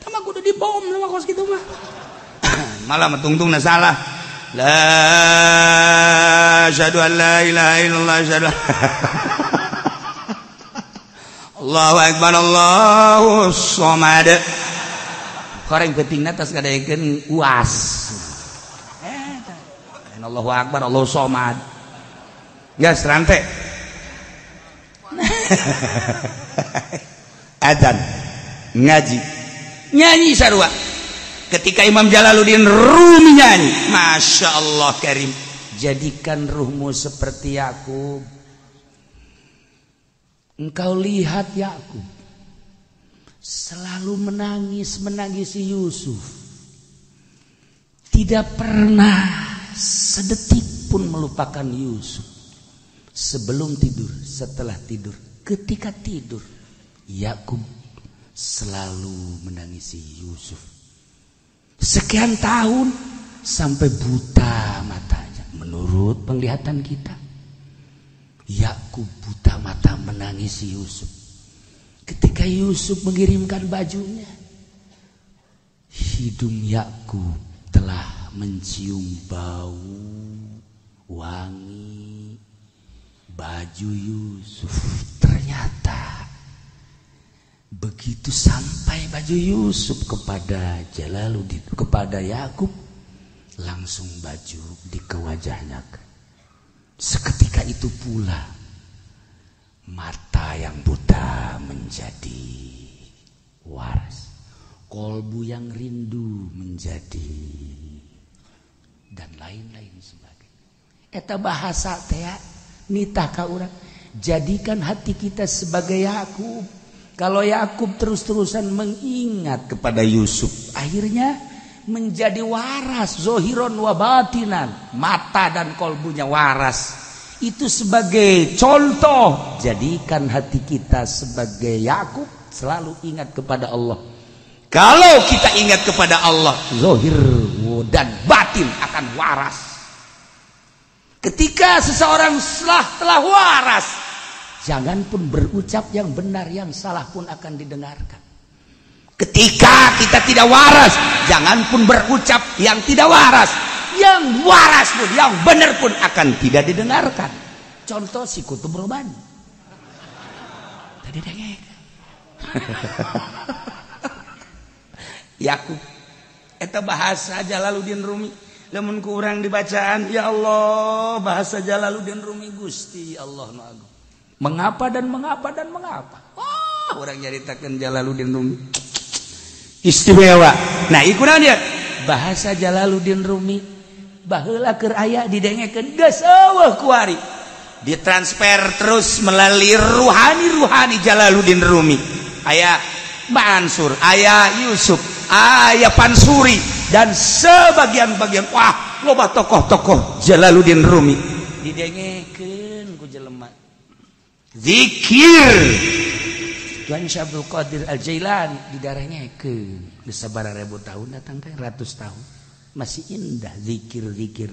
Tama kudu dibom mah kos kitu mah. Malah tungtungna salah. La asyhadu an la ilaha illallah asyhadu Allahu akbar Allahu samad. Koreng pentingna tas ngadaekeun UAS. Allahu akbar Allahu samad. Geus rante. Adzan ngaji nyanyi sarua. Ketika Imam Jalaluddin Rumi nyanyi, Masya Allah Karim, Jadikan ruhmu seperti Yakub. Engkau lihat Yakub selalu menangis, menangisi Yusuf. Tidak pernah sedetik pun melupakan Yusuf. Sebelum tidur, setelah tidur, ketika tidur, Yakub selalu menangisi Yusuf. Sekian tahun sampai buta matanya. Menurut penglihatan kita, Yakub buta mata menangisi Yusuf. Ketika Yusuf mengirimkan bajunya, hidung Yakub telah mencium bau wangi baju Yusuf. Ternyata begitu sampai baju Yusuf kepada Jalaluddin, kepada Yakub, langsung baju di kewajahnya. Seketika itu pula mata yang buta menjadi waras, kolbu yang rindu menjadi, dan lain-lain sebagainya. Eta bahasa teh nitah ka urang, jadikan hati kita sebagai Yakub. Kalau Yakub terus-terusan mengingat kepada Yusuf, akhirnya menjadi waras, zohiron wa batinan, mata dan kolbunya waras. Itu sebagai contoh, jadikan hati kita sebagai Yakub, selalu ingat kepada Allah. Kalau kita ingat kepada Allah, zohir dan batin akan waras. Ketika seseorang telah waras, jangan pun berucap yang benar, yang salah pun akan didengarkan. Ketika kita tidak waras, jangan pun berucap yang tidak waras. Yang waras pun, yang benar pun akan tidak didengarkan. Contoh si Kutub Robani. Tadi dengek. Yakub. Eta bahasa Jalaluddin Rumi. Lamun ku urang dibacaan, ya Allah, bahasa Jalaluddin Rumi Gusti Allah nu agung. Mengapa dan mengapa dan mengapa? Oh, orang nyaritakeun Jalaluddin Rumi. Istimewa. Nah, ikuran dia bahasa Jalaluddin Rumi baheula keur aya didengekeun geus eueuh kuari. Ditransfer terus melalui ruhani-ruhani Jalaluddin Rumi. Aya Mansur, aya Yusuf, aya Pansuri, dan sebagian-bagian wah loba tokoh-tokoh Jalaluddin Rumi didengekeun ku jelema. Zikir Tuan Syekh Abdul Qadir Al-Jailani didarengekeun geus sabaraha ribu tahun datang teh ratus tahun masih indah zikir-zikir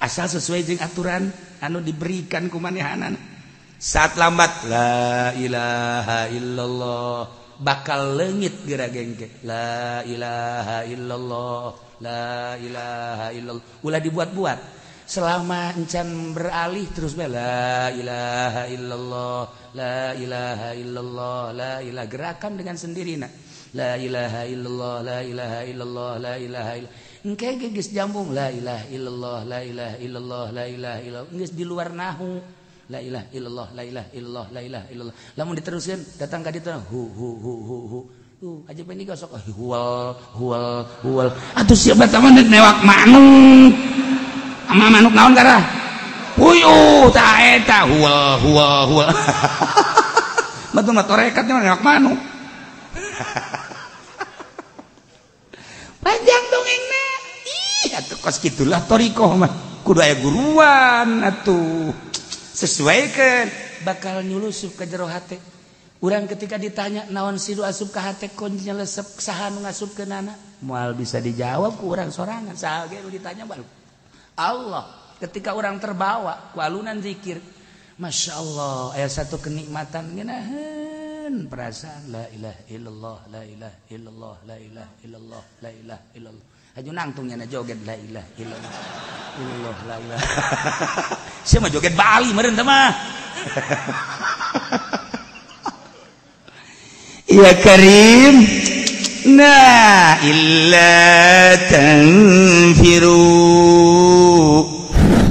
asal sesuai jeung aturan anu diberikan ku manehanana. Saat lambat la ilaha illallah bakal leungit geura gengke la ilaha illallah la ilaha illallah ulah dibuat-buat. Selama encan beralih terus be la ilaha illallah la ilaha illallah la ilaha, gerakan dengan sendiri nak la ilaha illallah la ilaha illallah la ilaha illallah engke geus jambung la ilaha illallah la ilaha illallah la ilaha illallah geus di luar nahu la ilaha illallah la ilaha illallah la ilaha illallah. Lamun diteruskeun datang ka ditu hu hu hu hu hu aja ini gosok huwal huwal huwal atuh siapa mah newak manuk ama manuk naon karah puyuh ta eta huwal huwal huwal matu mah torekatnya newak manuk panjang dongengna ih atuh kos kitulah torikoh mah kudu aya guruan atuh sesuaikeun bakal nyulusup ka jero hate urang ketika ditanya naon sidu asup ka hate kon nyelesep saha nu ngasupkeunana moal bisa dijawab ku urang sorangan saha ge nu ditanya baru Allah. Ketika orang terbawa ku alunan zikir, Masya Allah, aya satu kenikmatan ngeunaheun perasaan la ilaha illallah la ilaha illallah la ilaha illallah la ilaha illallah. Haju nangtung nya joget la ilaha illallah illallah la ilaha. Sia mah joget Bali meureun teh mah. Ya Karim. Nah illa tanfiru.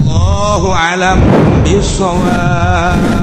Allahu alam bisawab.